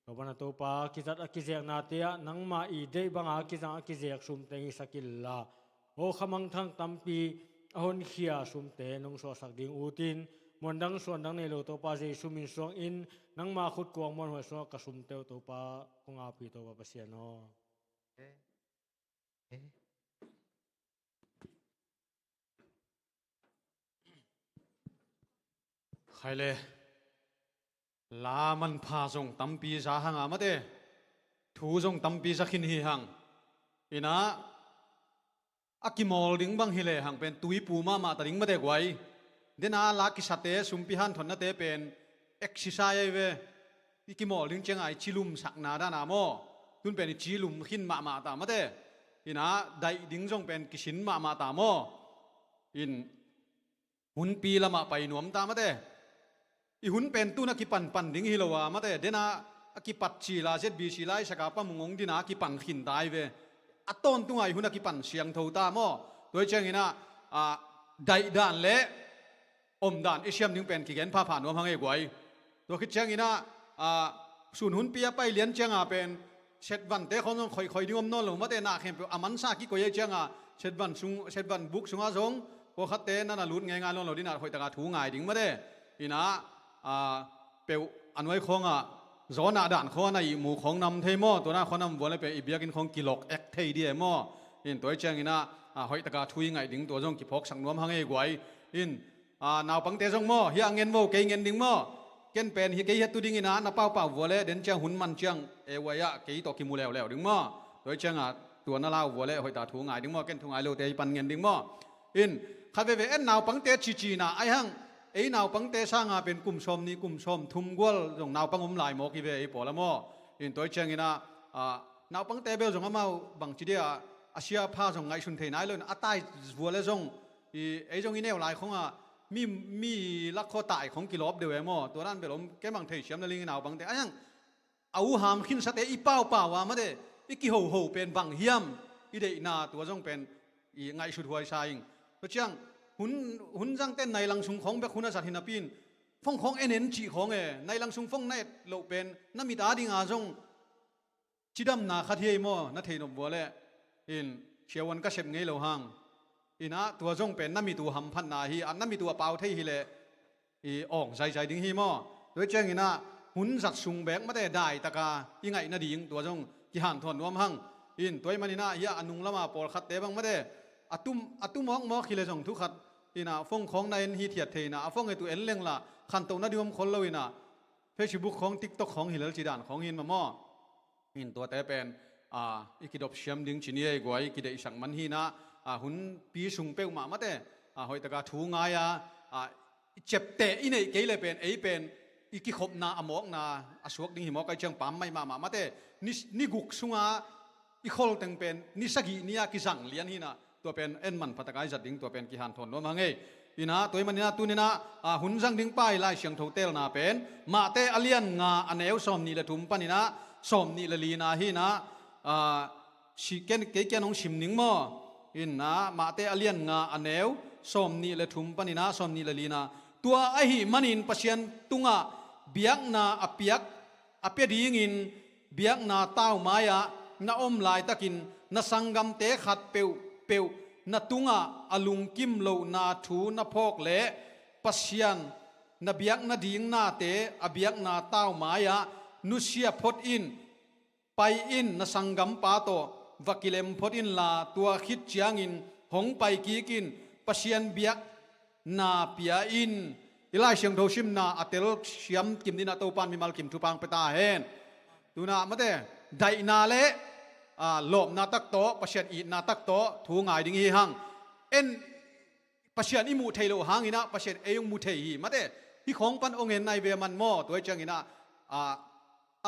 Topa na Topa, kizat a kizeknate ah nangmah i deih banga kizang a kizek sumte hong hisak inla, aw khamangthang tampi a honkhia sumte nong suahsak ding utin, muandang suandang nei lo Topa Jesu min suangin, nangma khut kuang muanhuai sungah ka sumte uh Topa, kong api Topa Pasian aw. Khai le, la manpha zong tampi za hanga mate, thu zong tampi za khin hi hang. Inah a kimawl ding bang hi le hang pen tuipu mahmah ta ding mate guai. Dena la kisate, sumpi hanthotnate pen exercise ahi ve. I kimawl ding cianga i cilumsakna dana maw, tun pen i cilum khin mahmah ta mate. Inah daih ding zong pen kisin mahmah ta maw. In hunpi lamah pai nuam ta mate. I hun pen tun a kipanpan ding hi lo a mate, dena a kipat cila Z B C laisaka pamung hong dina a kipan khin ta hi ve. A tawntunga i hun a kipan siangtho ta maw. Tua hi cianginah, a, daihdan le omdan i siam ding pen kigen phapha nuam hang ei guai. Tua khit cianginah, a, sun hunpi a pai lian cianga pen setvante khawng zong khoikhoi ding om nawn lo mate, na khempeuh a mansa kikoi ei cianga setvan sung, setvan buk sungah zong pawlkhatte na na lut ngeingai nawn lo dinah hoihtaka thu ngai ding mate. Inah, a, peuh a nuai khawngah zawnah dan khawng a na ihmu khawng nam thei maw, tua na khawng nam vua le pen i biakinn khawng kilok ek thei di e maw. In tua hi cianginah, a, hoihtaka thu i ngaih ding tua zong kiphawksak nuam hang ei guai. In, a, naupangte zong maw, hiah ngen vo, kei ngen ding maw. Ken pen hi kei hiat tu dinginah na paupau vua le den ciang hun man ciang e uai-ah kei tawh kimu leuleu ding maw. Tua hi ciangah tua na lau vua le hoihta thu ngai ding maw, ken thu ngai lote hi pan ngen ding maw. In khat veve en naupangte cicina aihang, ei naupangte sanga pen kum sawm nih kum sawm thum gual zong naupang om lai mawk hi ve ei pawla maw. In tua hi cianginah, a, naupangte bel zong amau bangci dia a siapha zong ngaihsun thei nai lo in a tai vua le zong, i, ei zong i neu lai khawngah mi, mi lakkhawtai khawng kilawp deuh e maw, tua dan bel om kei bang theisiam na ling i naupangte aihang. A uham khinsate i paupau a mate, i kihoho pen bang hiam, i deihna tua zong pen i ngaihsut huaisa ing. Tua ciang hun, hun zangte nailang sung khawng bek hun a zat hi napi in, fong khawng en en cih khawng e, nailang sung fong na et loh pen na mit a dinga zong cidamna khat hi ei maw, na theihnop vua le. In siavuan ka sep ngei lo hang. Inah tua zong pen na mit uh hamphatna hi, a na mit uh a pau thei hi le i awng zaizai ding hi maw. Tua hi cianginah hun zat sung bek mate daitaka i ngaih nading tua zong kihanthawn nuam hang. In tua hi maninah hiah a nung lama pawlkhatte bang mate a tum, a tum awkmawk hi le zong thu khat inah fong khawng na en hithiat thei inah, a fong et uh en lengla khantoh nading om khol lo inah, Facebook khawng, TikTok khawng hi lel ci dan khawng hi in mamaw. In tuate pen, a, i kidop siam ding ci ni ei guai, i kideihsak man hinah, a, hunpi sung peuhmah mate, a, hoihtaka thu ngai a, a, i ciapteh i neih kei le pen ei pen i kikhopna a mawkna a suak ding hi mawk ai ciang pam mai mahmah mate, ni, ni guk sunga i kholteng pen ni sagih ni-a kizang lian hinah, tua pen en manphataka i zat ding tua pen kihanthawn nuam hang ei. Inah tua hi maninah tuninah, a, hun zang ding pai Lai Siangtho telna pen Mate a lian nga a neu sawm nih le thum paninah sawm nih le lina hinah, a, si, ken, kei kian hong sim ning maw. Inah Mate a lian nga a neu sawm nih le thum paninah sawm nih le lina, tua ahi manin Pasian tungah biakna a piak a pia dingin biakna taumai-ah na om laitakin na sanggamte khat peuhpeuh na tungah a lungkim lohna thu na phawk leh Pasian na biak nading nate a biakna taumai-ah nusia phot in, pai in na sanggampa tawh va kilem phot inla tua khit ciangin hong pai kik in Pasian biak na pia in. I Lai Siangtho simna a tel siam kim dinah Topan mimal kim thupha hong pia ta hen. Tunah mate daihna le, a, lawpna tak tawh, Pasian itna tak tawh thu ngai ding hi hang. En, Pasian i muh theih loh hangin ah Pasian ei hong mu thei hi. Mate, hih khawng pan hong en nai ve man maw? Tua hi ciangin ah, a,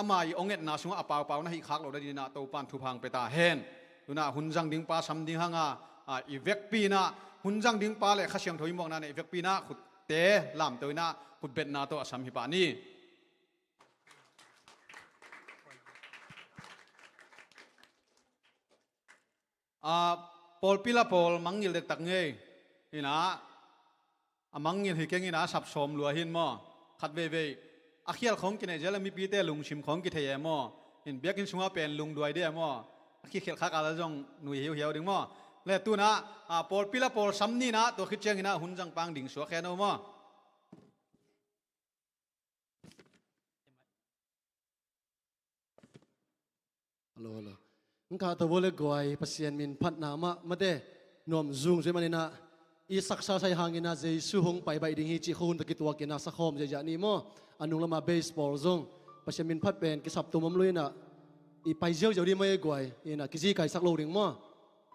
ama i hong etna sungah a paupau na hih khak loh nadingin ah Topa'n thupha hong pia ta hen. Tu-in ah hun zang ding pa sam ding hang a, a, i vekpi-in ah hun zang ding pa le Kha Siangtho i muakna-in ah i vekpi-in ah khutte lamto-in ah khutbetna tawh a sam hi pah ni. A, pawlpi la pawl mangngilh dektak ngei. Hi-in ah, a mangngilh hi keng in ah, a sap sawm lua hi-in maw? Khat veivei a khial khawng kineih zel a, mipite lungsim khawng kithei e maw? Hi-in biakinn sungah pen lungduai de e maw? A khikhelh khak a la zong nui hiuhiau ding maw? Le tu-in ah, a, pawlpi la pawl sam ni-in ah, tua khit ciangin ah hun zang pa hong ding suak hen aw maw? Hello, hello. Ngkah to vua le guai, Pasian min phatna mah, mate, nuam zungzui manin ah, i saksa sai hangin ah Jesu hong pai baih ding hi cih khuahun tawh kituakin ah sakhawm ziahziah ni maw? A nung lamah baseball zong Pasian min phat pen kisap tum om lo-in ah, i pai ziauziau ding mah e guai, hi-in ah kizikaisak lo ding maw?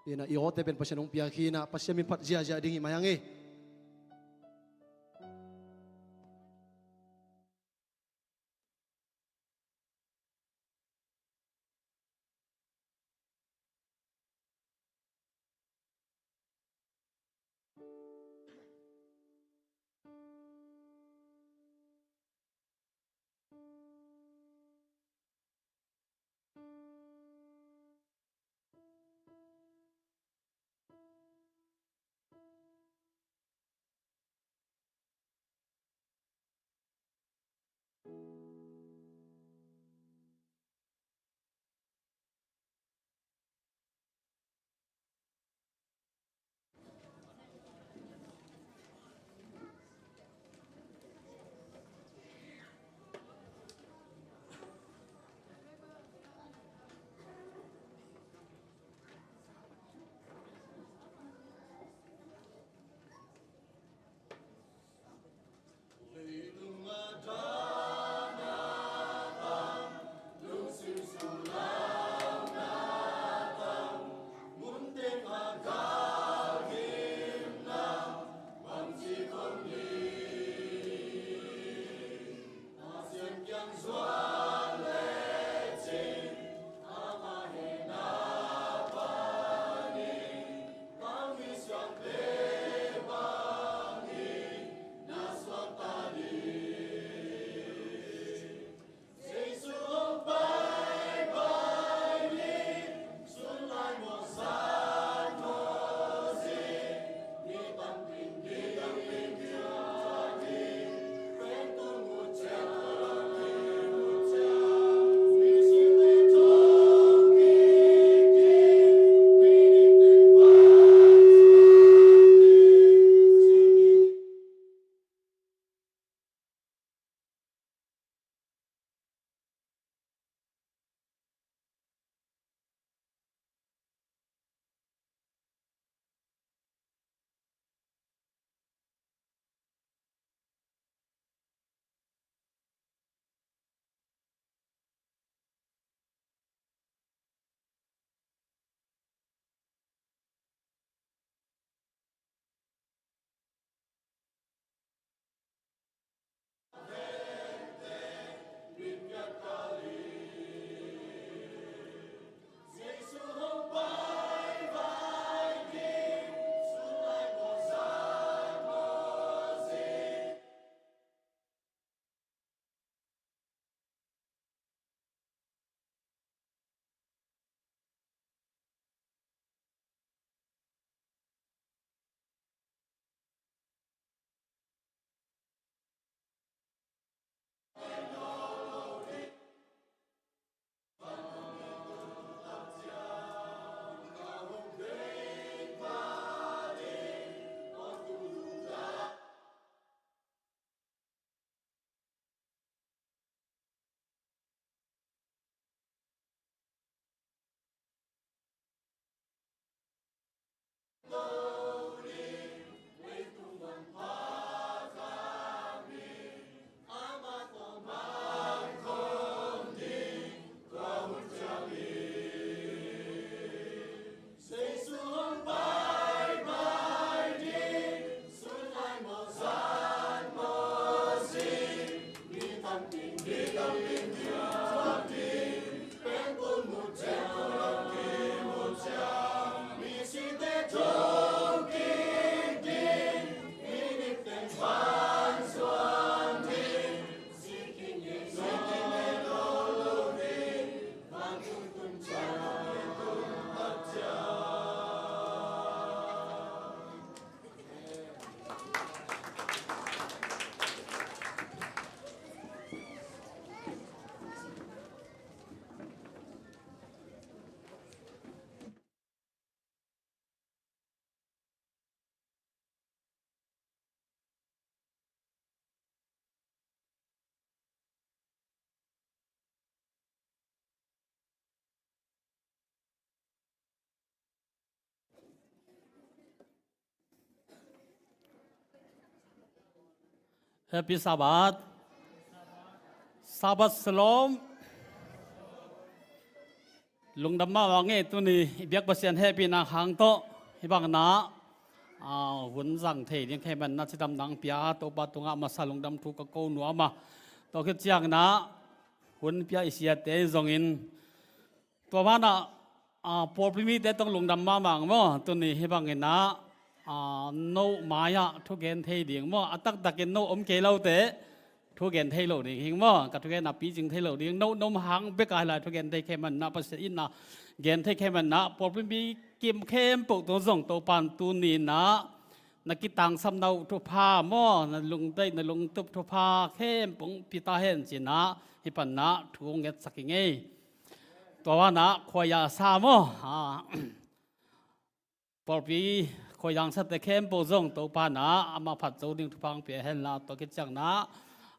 Hi-in ah i awte pen Pasian hong piak hi-in ah Pasian min phat ziahziah ding hi mai hang e. Happy Sabbath. Sabbath Shalom. Lungdam mahmah ing ei, tuni i biak Pasian hehpihna hang tawh hih bangin ah, ah, hun zang thei ding khemanna cidamna hong pia Topa tungah masa lungdam thu ka ko nuam a, tua khit ciangin ah hun pia i siate zongin, tua banah, ah, pawlpi mite tawh lungdam mahmah ing maw. Tuni hih bangin ah, ah, no mai-ah thugen thei ding maw, a taktakin no om kei lote thugen thei lo ding hi ing maw. Ka thugen a picing thei lo ding, no, no hang bek a hi lai thugen thei khemanna, Pasian itna gen thei khemanna, pawlpi mi kim khempeuh tung zong Topan tuni-in ah na kitangsapna uh thupha maw, na lungdeih na lungtup thupha khempeuh hong pia ta hen ci-in ah hih panin ah thu hong ngetsak ing ei. Tua banah khuaia sa maw, ah, pawlpi khuaia sate khempeuh zong Topan ah amah phat zo ding thupha hong pia hen la, tua khit ciangin ah,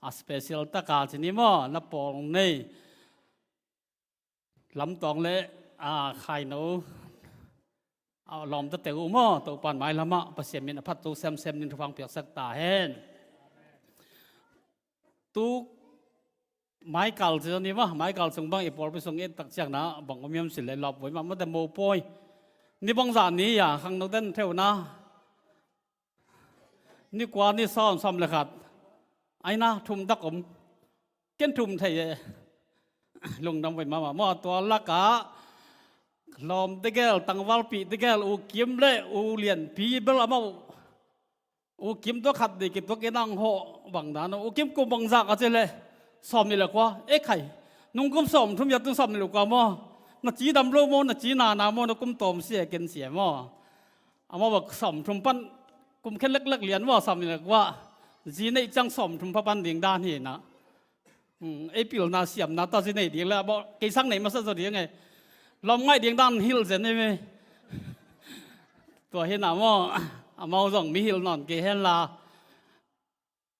ah, special takin ci ni maw, na pawlnei Lamtawng le, ah, Khaino, ah, lawmtate uh maw, Topan mailamah Pasian min a phat zo semsem ding thupha hong piaksak ta hen. Tu Michael ci ni maw, Michael sung bang i pawlpi sung i et tak ciangin ah bang om hiam cih leh, lawp voi mahmah te, mopawi. Ni bangzah ni a, khangno ten theuna. Ni kua, ni sawm, sawm le khat. Aina thum tak om. Ken thum thei e. Lungdam voi mahmah maw. Tua lakah lawm tegel, tangvalpih tegel, U Kim le U Lianpi bel amau. U Kim tua khat dei kituak in ang hawh bang dan. U Kim kum bangzah ka cih leh, sawm nih le kua. E khai, nung kum sawm thum a, tu sawm nih le kua maw. Na cidam lo maw, na ci nana maw, na kum tawm sia ken sia maw. Amau bang sawm thum pan kum khen leklek lian maw, sawm nih le kua. Zi neih ciang sawm thum pha pan ding dan hi na. Hmm, ei pilna siamna tawh zi neih ding le, amau kei sang neih masa zaw ding e. Lawm ngaih ding dan hilh zen ei me. Tua hi na maw, amau zong mi hilh nawn kei hen la.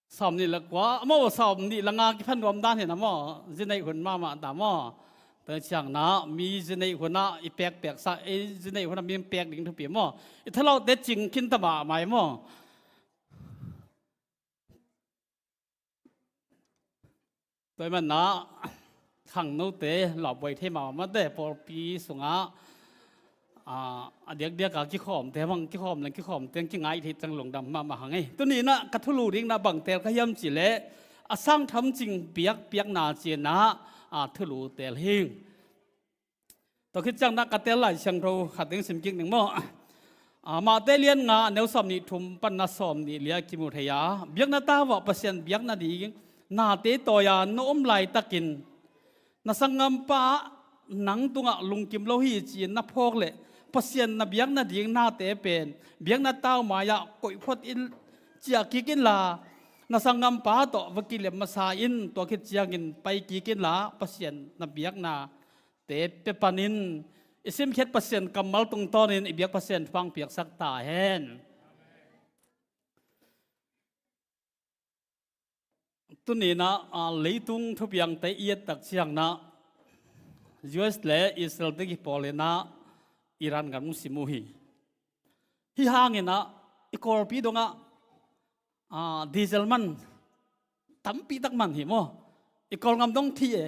Sawm nih le kua, amau sawm nih le nga kipha nuam dan hi na maw, zi neih hun mahmah ta maw. Tua ciangin ah mi zi neih hun ah i pekpek sa, ei zi neih hun ah mi pek ding thupi maw. I thalaute cing khin ta mahmah ei maw. Tua ahih manin ah khangnote lawphuai thei mahmah te, pawlpi sungah, ah, a diakdiak a kikhawmte bang, kikhawm leng kikhawmte kingaih theih ciang lungdam mahmah hang ei. Tuni-in ah ka thulu ding na bang teel ka hiam cih leh, a sang tham cing biakpiakna ci-in ah, ah, thulu teel hi ing. Tua khit ciangin ah ka teel Lai Siangtho khat ding sim kik ning maw. Ah, Matthai lian nga, a neu sawm nih thum pan a sawm nih li ah kimu thei a, biakna tau ah Pasian biak nading nate tawi a na om laitakin, na sanggampa nang tungah lungkim lo hi ci-in na phawk leh, Pasian na biak nading nate pen biakna tau mai-ah koih phot in, ciah kik inla, na sanggampa tawh va kilem masa in, tua khit ciangin pai kik inla, Pasian na biakna te pia panin, i simkhiat Pasian kammal tungtawnin i biak Pasian thupha hong piaksak ta hen. Tuni-in ah, ah, leitung thupiangte i et tak ciangin ah, U S le Israel te kipawl in ah Iran gam hong sim uh hi. Hih hangin ah i Kawlpi dongah, ah, diesel man tampi tak man hi maw. I Kawlgam dong thi e.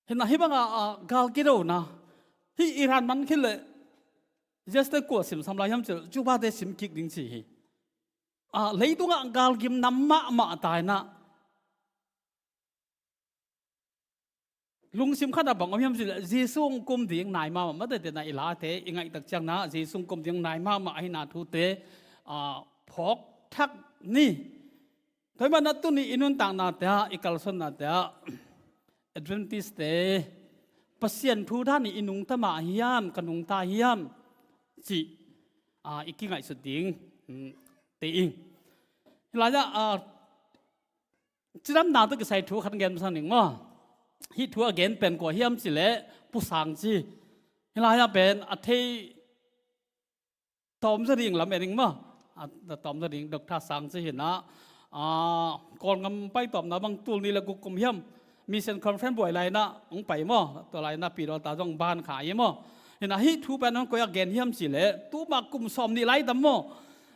Hi na, hih bangah, ah, gal kidona, hih Iran man khit leh, U S te kua simsam lai hiam cih leh, Cuba te sim kik ding ci hi. Ah, leitungah galgim nam mahmah ta in ah, lungsim khat ah bang om hiam cih leh, Jesu hong kum ding nai mahmah, mate te na i late i ngaih tak ciangin ah Jesu hong kum ding nai mahmah ahihna thute, ah, phawk thak ni. Tua ahih manin ah tuni i nuntaknate ah, i kalsuannate ah, Adventist te, Pasian thu dan i nungta mah hiam, ka nungta hiam cih, ah, i kingaihsut ding, mm, te ing. Hih lai-ah, ah, cidamna tawh kisai thu khat gen masa ning maw. Hih thu a gen pen kua hiam cih leh, Pu Sang Ci. Hih lai-ah pen a thei tawmzaw ding lam en ing maw. A, a tawmzaw ding Doctor Sang Ci hi na. Ah, Kawlgam paitawpna bang tul nih le guk kum hiam, Mission Conference buai lai-in ah hong pai maw. Tua lai-in ah Pi Dawl ta zong ban kha hi maw. Hi na, hih thu pen hong koi a gen hiam cih leh, tuma kum sawm nih lai tam maw,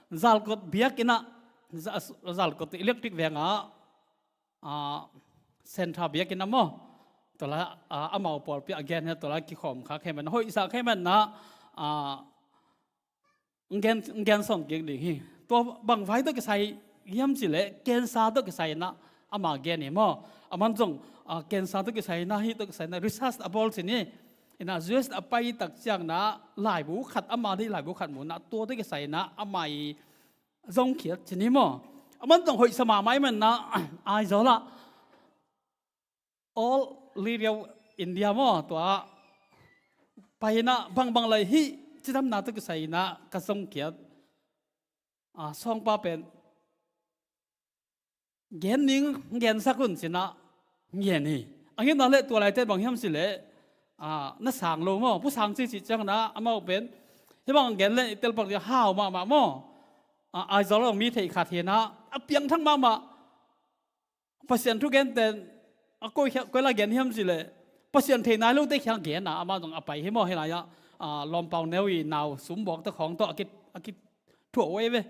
Zalkot biakinn ah Za-, Zalkot electric veng ah, ah, Central biakinn ah maw, tua lai, ah, amau pawlpi a gen hi, tua lai kikhawm kha khe man, hoihsa khe man na, ah, gen, gen sawn kik ding hi. Tua bang vai tawh kisai hiam cih leh cancer tawh kisai in ah ama gen hi maw. Aman zong, ah, cancer tawh kisai in ah, hih tawh kisai in ah research a bawl cih ni. In ah U S a pai tak ciang in ah laibu khat, ama deih laibu khat mu in ah, tua tawh kisai in ah ama i zong khiat cih ni maw. Aman zong hoihsa mahmah ahih man in ah, Aizawl ah All Radio India maw, tua pai in ah bangbang lai hih cidamna tawh kisai in ah ka zong khiat, ah, sawngpa pen gen ning, gensak un ci in ah gen hi. A ngetna leh tua laite bang hiam cih leh, ah, na sang lo maw, Pu Sang Ci cih ciang in ah amau pen hih bang gen leh i telpak ding hau mahmah maw. Ah, Aizawl ah mi theih khat hi in ah, a piangthak mahmah. Pasian thu genten a koi khia, koi lai gen hiam cih leh, Pasian thei nai lote kiang gen a, amah zong a pai hi maw, hih lai ah, ah, Lawmpau Neu i nau Sum Bawk te khawng tawh a ki, a kithuah uh ei ve.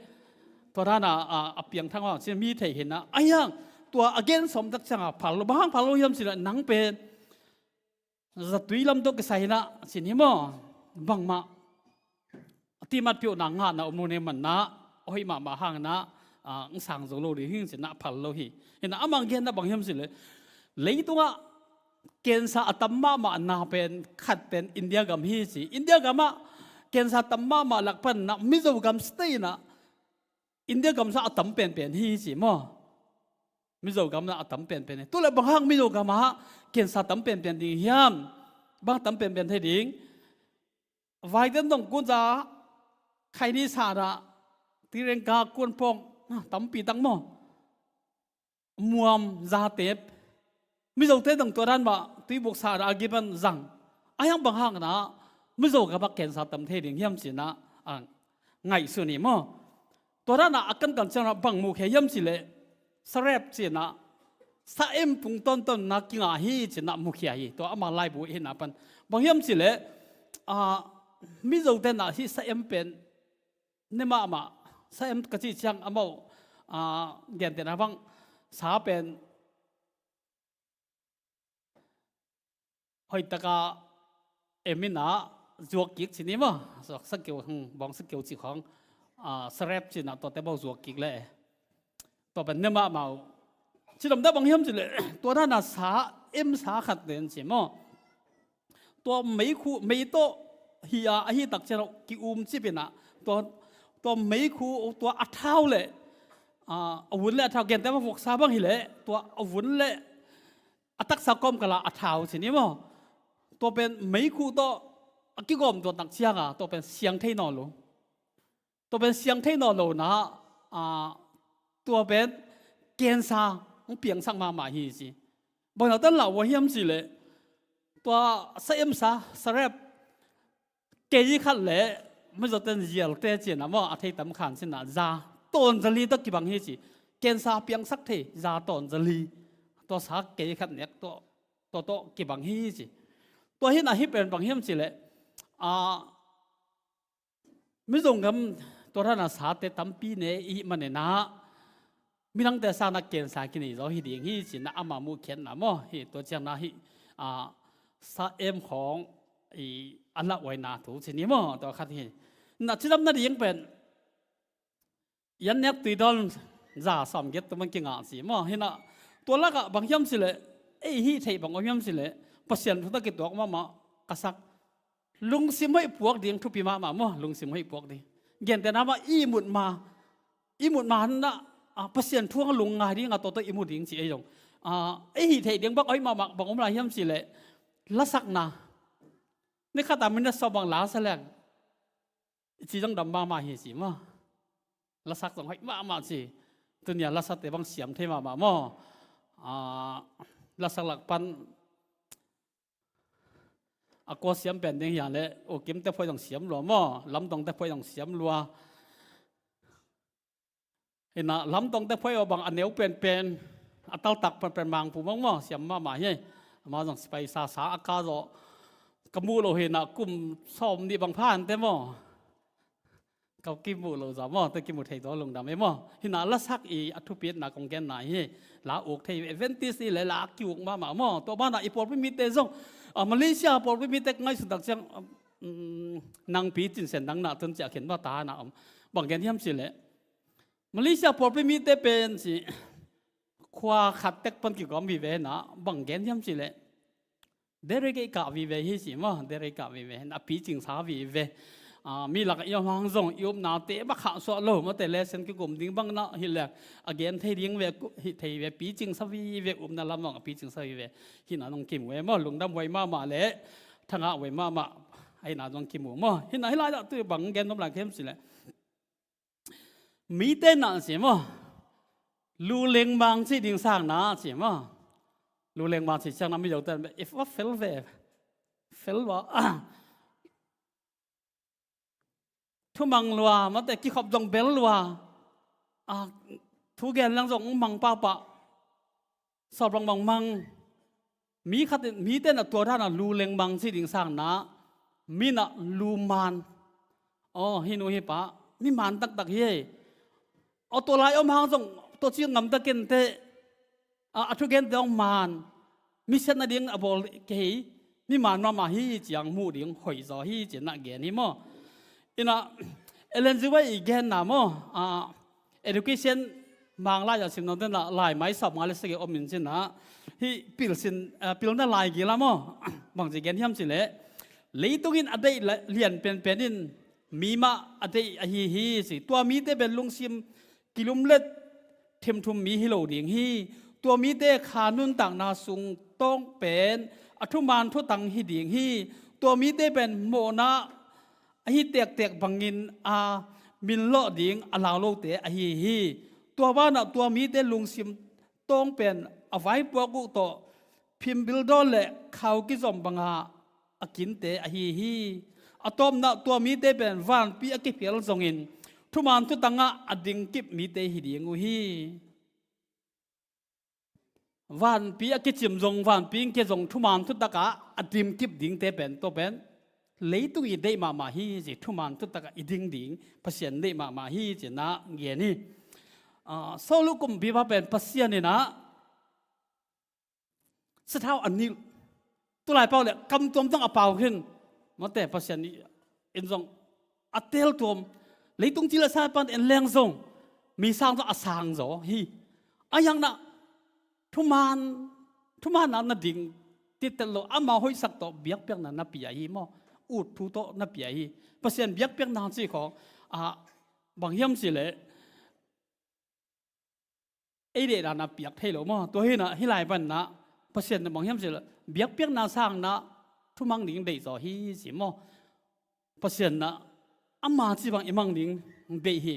Tua dan a, ah, a piangthak mahmah ci, mi thei hi in ah. Ahi hang tua a gen sawm tak ciang a phal lo, bang hang phal lo hiam cih leh, nang pen zatui lam tawh kisai in ah cih ni maw, bangmah a timat piuhna ngahna om lo na hih man in ah, hoih mahmah hang in ah, ah, hong sang zo lo ding hi ci in ah phal lo hi. Hi in ah amah genna bang hiam cih leh, leitungah cancer a tam mahmahna pen khat pen India gam hi ci. India gam ah cancer tam mahmah lak pan in ah Mizo gam state in ah India gam sungah a tam penpen hi ci maw. Mizo gam ah a tam penpen hi. Tu leh bang hang Mizo gam ah cancer tam penpen ding hiam? Bang tam penpen thei ding? Vaiten dong kunza, khaini sa dah, tirengka, kuanpawng, ah, tampi tak maw. Muam, zatep. Mizote dong tua dan mah, tuibuk sa dah a giban zang. Ahi hang bang hang in ah Mizo gam ah cancer tam thei ding hiam ci in ah, ah, ngaihsun hi maw. Tua dan a a kankan ciang ah bang mukhia hiam cih leh, sarep ci in ah, sa em pung tawntawnin ah kingah hi ci in ah mukhia hi. Tua ama laibu hi in ah pan. Bang hiam cih leh, ah, Mizote in ah hih sa em pen ne mahmah, sa em ka cih ciang amau, ah, gentehna bang, sa pen hoih takin em in ah zuak kik ci ni maw. Zuak sakeu, hmm, bawng sakeu ci khawng, ah, sarep ci in ah tuate bawh zuak kik leh, tua pen ne mahmah uh. Cidam dah bang hiam cih leh, tua dan a sa em sa khat nen ci maw. Tua meikhu, mei tawh hi a, ahi tak ciang ah ki-um cip in ah, tua, tua meikhu, tua a thau leh, ah, a vun leh a thau, gentehna voksa bang hi leh, tua a vun leh a taksa kawmkal ah a thau ci ni maw. Tua pen meikhu tawh a kigawm tua tak ciang a, tua pen siang thei nawn lo. Tua pen siang thei nawn lo in ah, ah, tua pen cancer hong piangsak mahmah hi ci. Bang hang tan lau uh hiam cih leh, tua sa em sa, sarep, kei khat leh, Mizoten zialte ci in ah maw, a thei tam khan ci in ah, za tawn za li tawh kibang hi ci. Cancer piangsak thei za tawn za li, tua sa kei khat nek tawh, tua tawh kibang hi ci. Tua hi in ah hih pen bang hiam cih leh, ah, Mizo gam tua dan a sate tampi ne i hih manin ah, midangte sang in ah cancer kinei zaw hi ding hi ci in ah ama muhkhiatna maw. Hih tua ciang in ah hih, ah, sa em khawng i a lauhuaina thu ci ni maw, tua khat hi. Na cidam nading pen, yan nek tui dawn za sawmgiat tua man kingah ci maw. Hi in ah tua lakah bang hiam cih leh, ei hih theih bang om hiam cih leh, Pasian thu tawh kituak mahmah ka sak. Lungsim hoih puak ding thupi mahmah maw, lungsim hoih puak ding. Gentehna mah i mut ma, i mut ma in ah, ah, Pasian thu hang lungngai ding a, tua tawh i mu ding ci ei zong. Ah, ei hih theih ding bang hoih mahmah bang om lai hiam cih leh, lasakna. Ni khat a minute sawm bang la sa leng, i ci zong dam mahmah hi ci maw. Lasak zong hoih mahmah ci. Tuni a lasakte bang siam thei mahmah maw. Ah, lasak lak pan a kua siam pen ding hi a leh, U Kim te phuai zong siam lua maw, Lam Tong te phuai zong siam lua. Hi in ah Lam Tong te phuai aw bang a neu penpen, a taltak penpen Mangpu mong maw, siam mahmah hi. Amah zong sipai sa sa a ka zawh, ka muh loh hi in ah kum sawm nih bang pha hante maw. Ka kimu lo za maw, te kimu thei zaw lungdam e maw. Hina lasak i a thupitna kong genna hi. La uk thei Adventist i le la kiuk mahmah maw. Tua banah i pawlpi mite zong, a, Malaysia pawlpi mite ngaihsun tak ciang, um, nang pi cin sen dang na tun ciah khin ba ta na om. Bang gen hiam ci le. Malaysia pawlpi mite pen ci khua khat tek pan kikawm vive na bang gen hiam ci le. Derek i kah vive hi ci maw, derek i kah vive na picing sa vive. A, mi lak i om hang zong i upna te ba khah suah lo maw te lesen kikum ding bang na hi le a gen thei ding ve hi thei ve picing sa vive upna lam bang a picing sa vive. Hina nong kimu e maw lungdam huai mahmah le thangah huai mahmah. Hina nong kimu maw hina hi lai dah tu bang gen nom lai kem ci le. Mite na ci maw. Lu lengmang ci ding sang na ci maw. Lu lengmang ci sang na mi zo ten if va fel ve. Fel va. Thumang lua mate kikhop zong bel lua. A, thu gen lang zong mang papa. Sawp longmang mang. Mi khat in, mite na tua dana lu lengmang ci ding sang na, mi na lu man. Aw, hi nu hi pa, mi man taktak hi. Aw, tua lai om hang zong, tua ci ngam ta ken te, a, a thu gen te ong man. Mi siatna ding a bawl kei hi, mi man mahmah hi ciang muh ding hoih zaw hi ci na gen hi maw. Ina, Ellen G. White i genna maw, a, education mang lai a sim nong tena lai mai sawp nga le sege om in cina. Hi pil sin, a, pilna lai gila maw, bang ci gen hiam ci le. Leitungin a deih la-, lian penpen in mi mah a deih ahi hi ci. Tua mite pen lungsim kilumlet thimthum mi hi lo ding hi. Tua mite kha nuntakna sung tawng pen a thuman thutang hi ding hi. Tua mite pen mawhna ahi tektek bangin a minlawh ding a lau lote ahi hi. Tua banah tua mite lungsim tawng pen a vaipuak uh tawh phimbil dawn le khau kizom banga a kinte ahi hi. A tawpna tua mite pen vanpi a kiphial zongin thuman thutangah a dingkip mite hi ding uh hi. Vanpi a kicim zong vanpi in kia zong thuman thutakah a dingkip dingte pen tua pen leitung i deih mahmah hi ci thuman thutakah i ding ding Pasian deih mahmah hi ci na ngen hi. Ah, Saulu kumpipa pen Pasian inah sathau a nilh. Tulai pau le kam tuam tang a pau khin. Mate Pasian in zong a tel tuam. Leitung ci le sa pan en leng zong mi sang zong a sang zaw hi. A yang na thuman thuman na na ding titel lo ama hoihsak tawh biakpiakna na pia hi maw. Ut thu tawh na pia hi. Pasian biakpiakna ci khawng a bang hiam ci le ei deih dan a piak thei lo maw. Tua hinah hi lai panna Pasian na bang hiam ci le biakpiakna sang na thumang ding deih zaw hi ci maw. Pasian na ama ci bang i mang ding deih hi.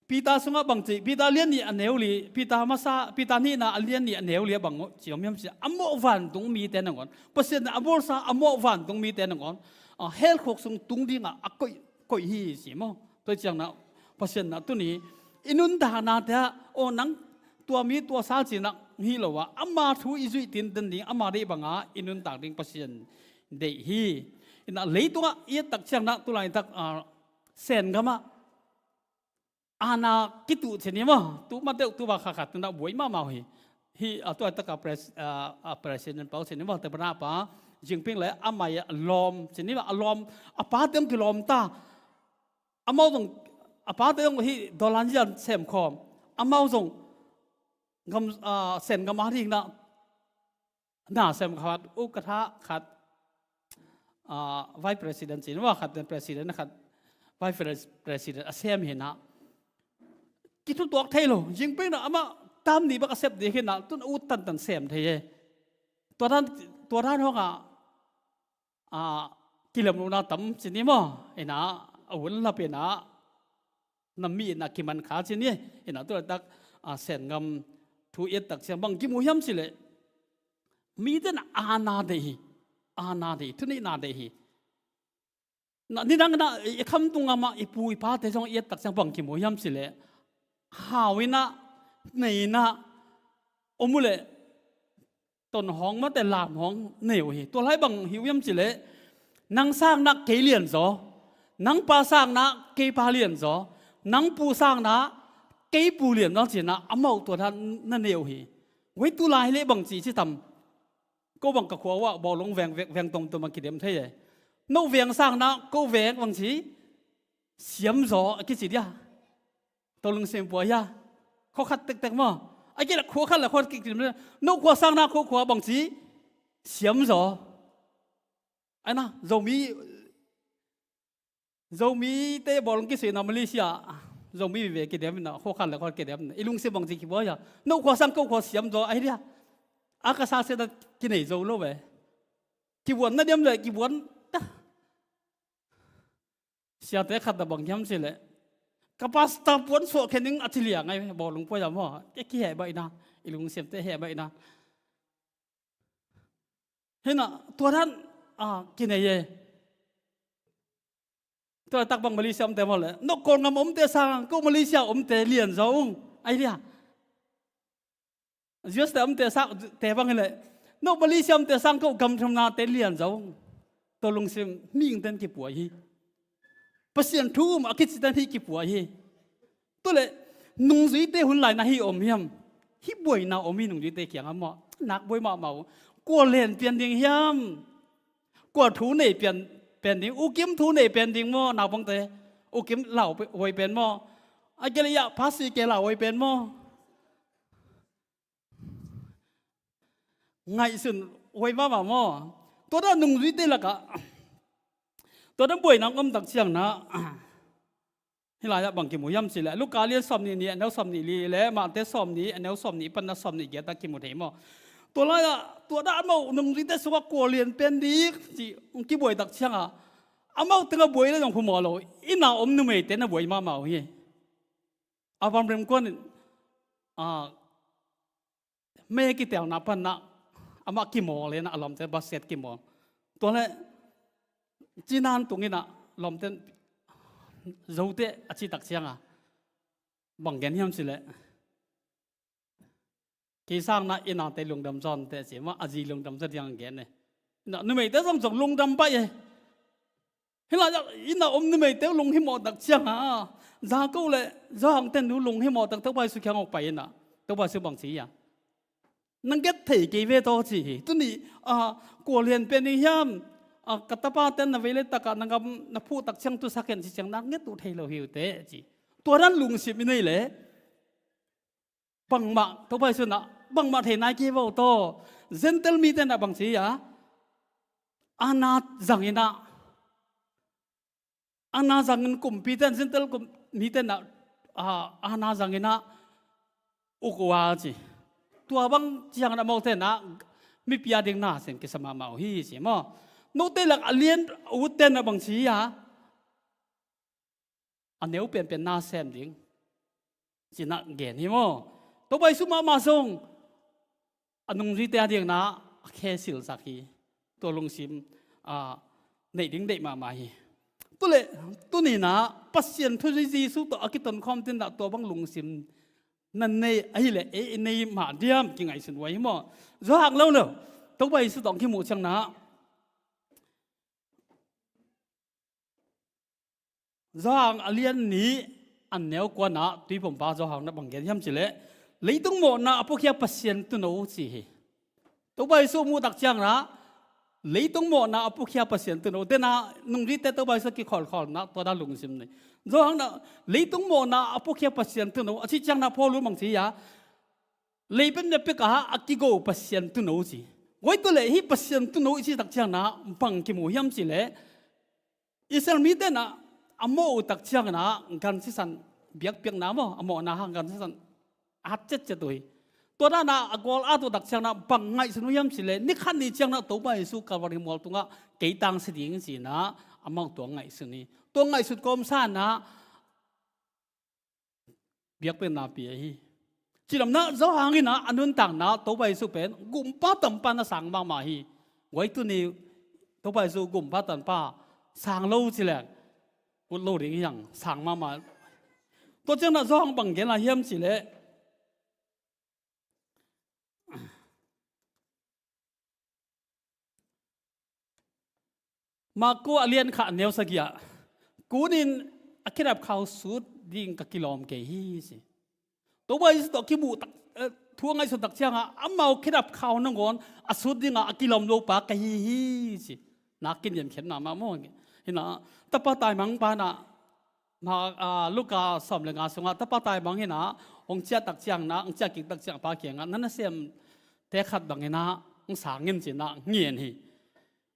Peter sungah bang ci Peter lian nih a neu li Peter masa Peter nihna a lian nih a neu li a bang ci om hiam ci a mawh vantung mite nangawn Pasian na a bawlsa a mawh vantung mite nangawn a helkhawk sung tung dingah a koih koih hi ci maw. Tua ciang na Pasian na tuni i nuntakna te ah aw nang tua mi tua sa ci na hi lo ah ama thu i zuih tinten ding ama deih banga i nuntak ding Pasian deih hi. Ina leitungah i et tak ciang na tulai tak a Sen gamah ana kituh ci ni maw. Tu mateuh tu ba kha khat na buai mahmah hi. Hi a tua taka pres a president pau ci ni maw te bana pa Jinping le amai a lawm ci ni maw a lawm a pa tem kilawm ta. Amau zong a pate zong hi dolan zian sem khawm amau zong gam a Sen gam a ding na na sem khat u ka tha khat a vice president cin wa khat president khat vice president a sem hi na. Kithutuak thei lo Jinping na amah tam ni bak a sep ding hi na tun ut tantan sem thei e. Tua dan tua dan hawngah a kilem luna tam ci ni maw ina a hun lap ina na mi ina kiman kha ci ni ina tu tak a Sen gam thu et tak siang bang kimu hiam ci le mite na ana dei hi ana dei hi thu ni na dei hi. Na nidang na i kham tung ama i pu i pate zong et tak siang bang kimu hiam ci le hau ina nei na om uh le ton hawng mate lam hawng nei uh hi. Tua lai bang hi uh hiam ci le nang sang na kei lian zaw Nang pa sangna kei pa lianzaw, nang pu sangna kei pu lianzaw cinah amau tua dan na nei uh hi. Wei tulai leh bangci ci tam. Ko bang ka khua uah bawlung veng, veng, veng tomtom a kidem thei e. No veng sangna ko veng bangci siamzaw a kici dia. To lungsim pua hia. Khua khat tektek maw. A kila khua khat la khua kik tim no khua sangna ko khua bangci siamzaw. Aina Zomi Zomi te bawlung kisina Malaysia Zomi vive kidem ina khua khat la khua kidem ina i lungsim bangci kipua hia. No khua sang ko khua siamzaw ahi dia. A ka sa seta kinei zo lo ve. Kibuan na diam le kibuan. Siate khat a bang hiam cileh ka pasta puan suah khening a ci liang ai bawlung puai a maw. Ke kiheh baihna i lungsimte heh baihna. Hina tua dan a kinei e. Tua tak bang Malaysia omte maw le no Kawlngam omte sang ko Malaysia omte lianzaw ung ai dia. Zios te omte sak te bang hileh no Malaysia omte sang ko gamthumnate lianzaw. To lungsim mihingten kipuai hi. Pasian thu um a kiciten hi kipuai hi. Tuleh nungzuite hun laina hi om hiam? Hi buaina om hi nungzuite kiangah maw? Nak buai mahmah uh. Kua len pian ding hiam? Kua thu nei pian, pen ding? Ukim thu nei pen ding maw? Naupangte ukim lau huai pen maw? A kele ah phasi ke lau huai pen maw? Ngaihsun huai mahmah maw? Tua dah nungzuite lakah tua dah buaina om tak ciangna hih lai-ah bang kimu hiam cileh Luka lian sawmnih nih a neu sawmnih li le Mate sawmnih a neu sawmnih panna sawmnih giat ah kimu thei maw? Tua lai-ah tua dah amau nungzuite sungah kua lian pen dik ci kibuai tak ciangah amau tengah buai le zong phumaw lo. Inn a om numeite na buai mahmah uh hi. A bang remkuan in a me kitelna panna amah kimawl ina a lawmte basket kimawl. Tua le cinan tung ina lawmte zote a citak cianga bang gen hiam cileh kei sangna inn a te lungdam zawnte ci mah a zi lungdam za diang gen e. Numeite zong zong lungdam paih e. Hih lai-ah inn a om numeite uh lunghimawh tak cianga Jakob le Johan ten uh lunghimawh tak Topa Jesu kiang awk pai ina Topa Jesu bang ci hia? Nang get thei kei ve taw ci hi. Tuni a kua lian pen ding hiam? A ka tapa ten na vei le takah na gam na phuh tak ciang tusak hen ci ciang nak nget uh thei lo hi uh teh ci. Tua dan lungsim i nei le bangmah Topa Jesu nah bangmah thei nai kei vo taw. Gentile mite nah bang ci a ana zang ina ana zangin kumpi ten Gentile kum mite nah ana zang ina uk uh a ci. Tua bang ciangin amaute nah mipi a ding na sem kisa mahmah uh hi ci maw? Note lak a lian ut ten nah bang ci a a neu pianpian na sem ding cinah gen hi maw? Topa Jesu mahmah zong a nungzuite a dingna a khe silsak hi. Tua lungsim a neih ding deih mahmah hi. Tuleh tunina Pasian thuzui Jesu tawh a kitonkhawm tinah tua bang lungsim na nei ahileh ei i nei mah diam kingaihsun uh ahi maw? Zawhang lo lo Topa Jesu tawh kimuh ciangna Zawhang a lian nih a neu kuanah tuipumpa Zawhang na bang gen hiam cileh leitung mawhna a pukhia Pasian tuno ci hi. Topa Jesu muhtak ciangna leitung mawhna a pukhia Pasian tuno dena nungzuite Topa Jesu kikhawlkhawlna tua da lungsim nei. Zawhang na leitung mawhna a pukhia Pasian tuno a ci ciangna Paul uh bang ci a lei pemne peka a kigo Pasian tuno ci. Guai tu le hi Pasian tuno i citak ciangna bang kimu hiam cileh Israel mite nah a mawh uh tak ciangin ah gan sisan biakpiakna maw a mawhna hang gan sisan a hat cetcet uh hi. Tua dana a gual at uh tak ciangin ah bang ngaihsun uh hiam cileh ni khat ni ciangin ah Topa Jesu Kalvari mual tungah kei tangsi ding cinah amau tua ngaihsun hi. Tua ngaihsut kawmsanah biakpiakna pia hi. Cidamna Zawhang inah a nuntakna Topa Jesu pen gumpa tampa na sang mahmah hi. Guai tuni Topa Jesu gumpa tampa sang lo cileh ut lo ding hiang sang mahmah. Tua ciangna Zawhang bang gen a hiam cileh Marko a lian kha a neu sagih ah Kunin a khedap khau sut ding ka kilawm kei hi, ci. Topa Jesu tawh kimuh tak, eh, thu a ngaihsun tak ciangah amau khedap khau nangawn a sut dingah a kilawm lopa ka hi hi, ci. Na kiniamkhiat mahmah maw. Hinah tapa taimang pa hinah, ma, ah, Luka sawm le nga sungah tapa taimang hinah hong ciah tak ciang na, hong ciah kik tak ciang pa kiangah na nasemte khat bang hinah hong sang in cinah ngen hi.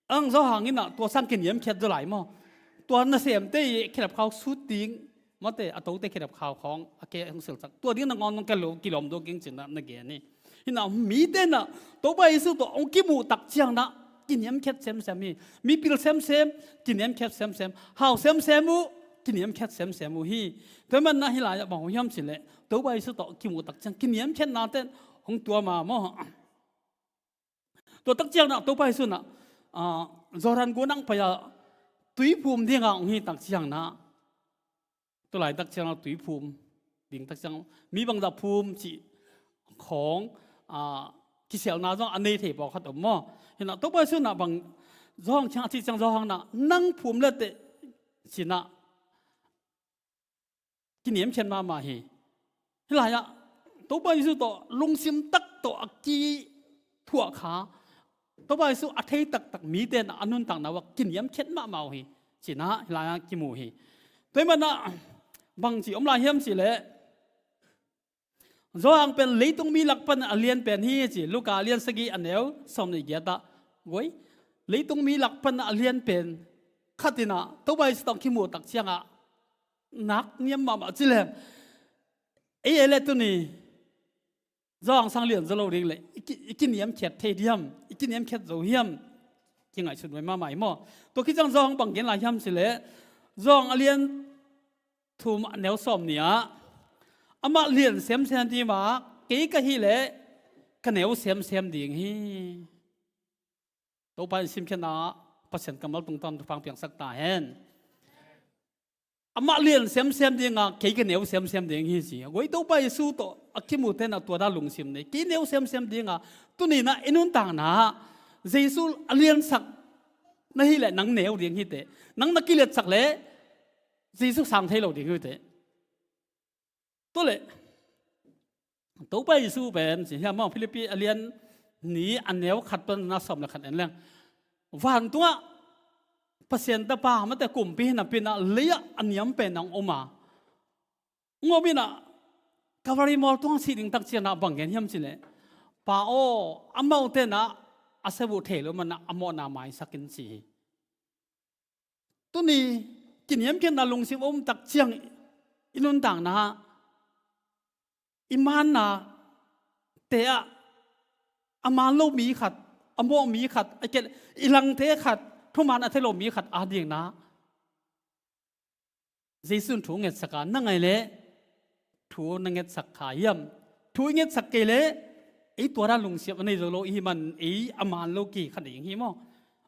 Ang zawhang inah tua sang kiniamkhiat zaw lai maw? Tua nasemte i khedap khau sut ding, mate a tote khedap khau khawng a ke hong silsak, tua ding nangawn nong ka lo kilawm dawk ing cinah na gen hi. Hinah mite inah Topa Jesu tawh hong kimuh tak ciang nah kiniamkhiat semsem hi. Mipil semsem, kiniamkhiat semsem, hau semsem uh, kiniamkhiat semsem uh hi. Tua manah hih lai-ah bang hiam cileh Topa Jesu tawh kimuh tak ciang kiniamkhiatnate hong tuam a maw? Tua tak ciang nah Topa Jesu nah, ah, Jordan gun ang pai-a tuiphum dingah hong hi tak ciang nah, tulai tak ciang nah tuiphum ding tak ciang mi bangzah phum cih khawng, ah, kisialna zong a nei thei pawlkhat om maw? Hinah Topa Jesu nah bang zawhang ciang a cih ciang zawhang nah nang phum leteh cinah kiniamkhiat mahmah hi. Hih lai-ah Topa Jesu tawh lungsim tak tawh a kithuah kha Topa Jesu a thei taktak mite nah a nuntakna uh ah kiniamkhiat mahmah uh hi. Cinah hih lai-ah kimu hi. Tua hi manah bangci om lai hiam cileh Johan pen leitung mi lak pan a lian pen hi ci. Luka a lian sagih a neu sawm nih giatah guai. Leitung mi lak pan a lian pen khat inah Topa Jesu tawh kimuh tak ciangah nak niam mahmah cileh ei ei le tuni zawhang sang lian zo lo ding le i ki, i kiniamkhiat thei diam, i kiniamkhiat zo hiam? Kingaihsut nuai mahmah hi maw? Tua khit ciang zawhang bang gen lai hiam cileh zawhang a lian thum a neu sawm nih ah amah lian semsem ding mah kei ka hileh ka neu semsem ding hi. Topa in simkhiatna Pasian kammal tungtawn thupha piangsak ta hen. Amah lian semsem dingah kei ka neu semsem ding hi ci. Guai Topa Jesu tawh a kimute nah tua dah lungsim nei. Kei neu semsem dingah tuninah i nuntakna Jesu a liansak na hileh nang neu ding hiteh. Nang na kiliatsak leh Jesu sang thei lo ding hiteh. Tua leh Topa Jesu pen ci hiam maw, Philippi a lian nih a neu khat pan na sawm le khat en leng. Vantungah Pasian Tapa mate kumpi hinah pinah lei-ah a niam pen ang om a. Ngawm inah Kalvari mual tungah sih ding tak cianah bang gen hiam cileh Pa aw, amaute nah a sep uh thei lo manah a mawhna maisak in ci hi. Tuni kiniamkhiatna lungsim a um tak ciang i nuntakna i manna te ah a man lo mi khat, a mawh mi khat, a ket i langte khat, thuman a thei lo mi khat a dingna Jesu in thu ngetsak a na ngai leh thu na ngetsak kha hiam? Thu i ngetsak kei leh ei tua dan lungsim a nei zo lo i hi man ei a man lo ki kha ding hi maw?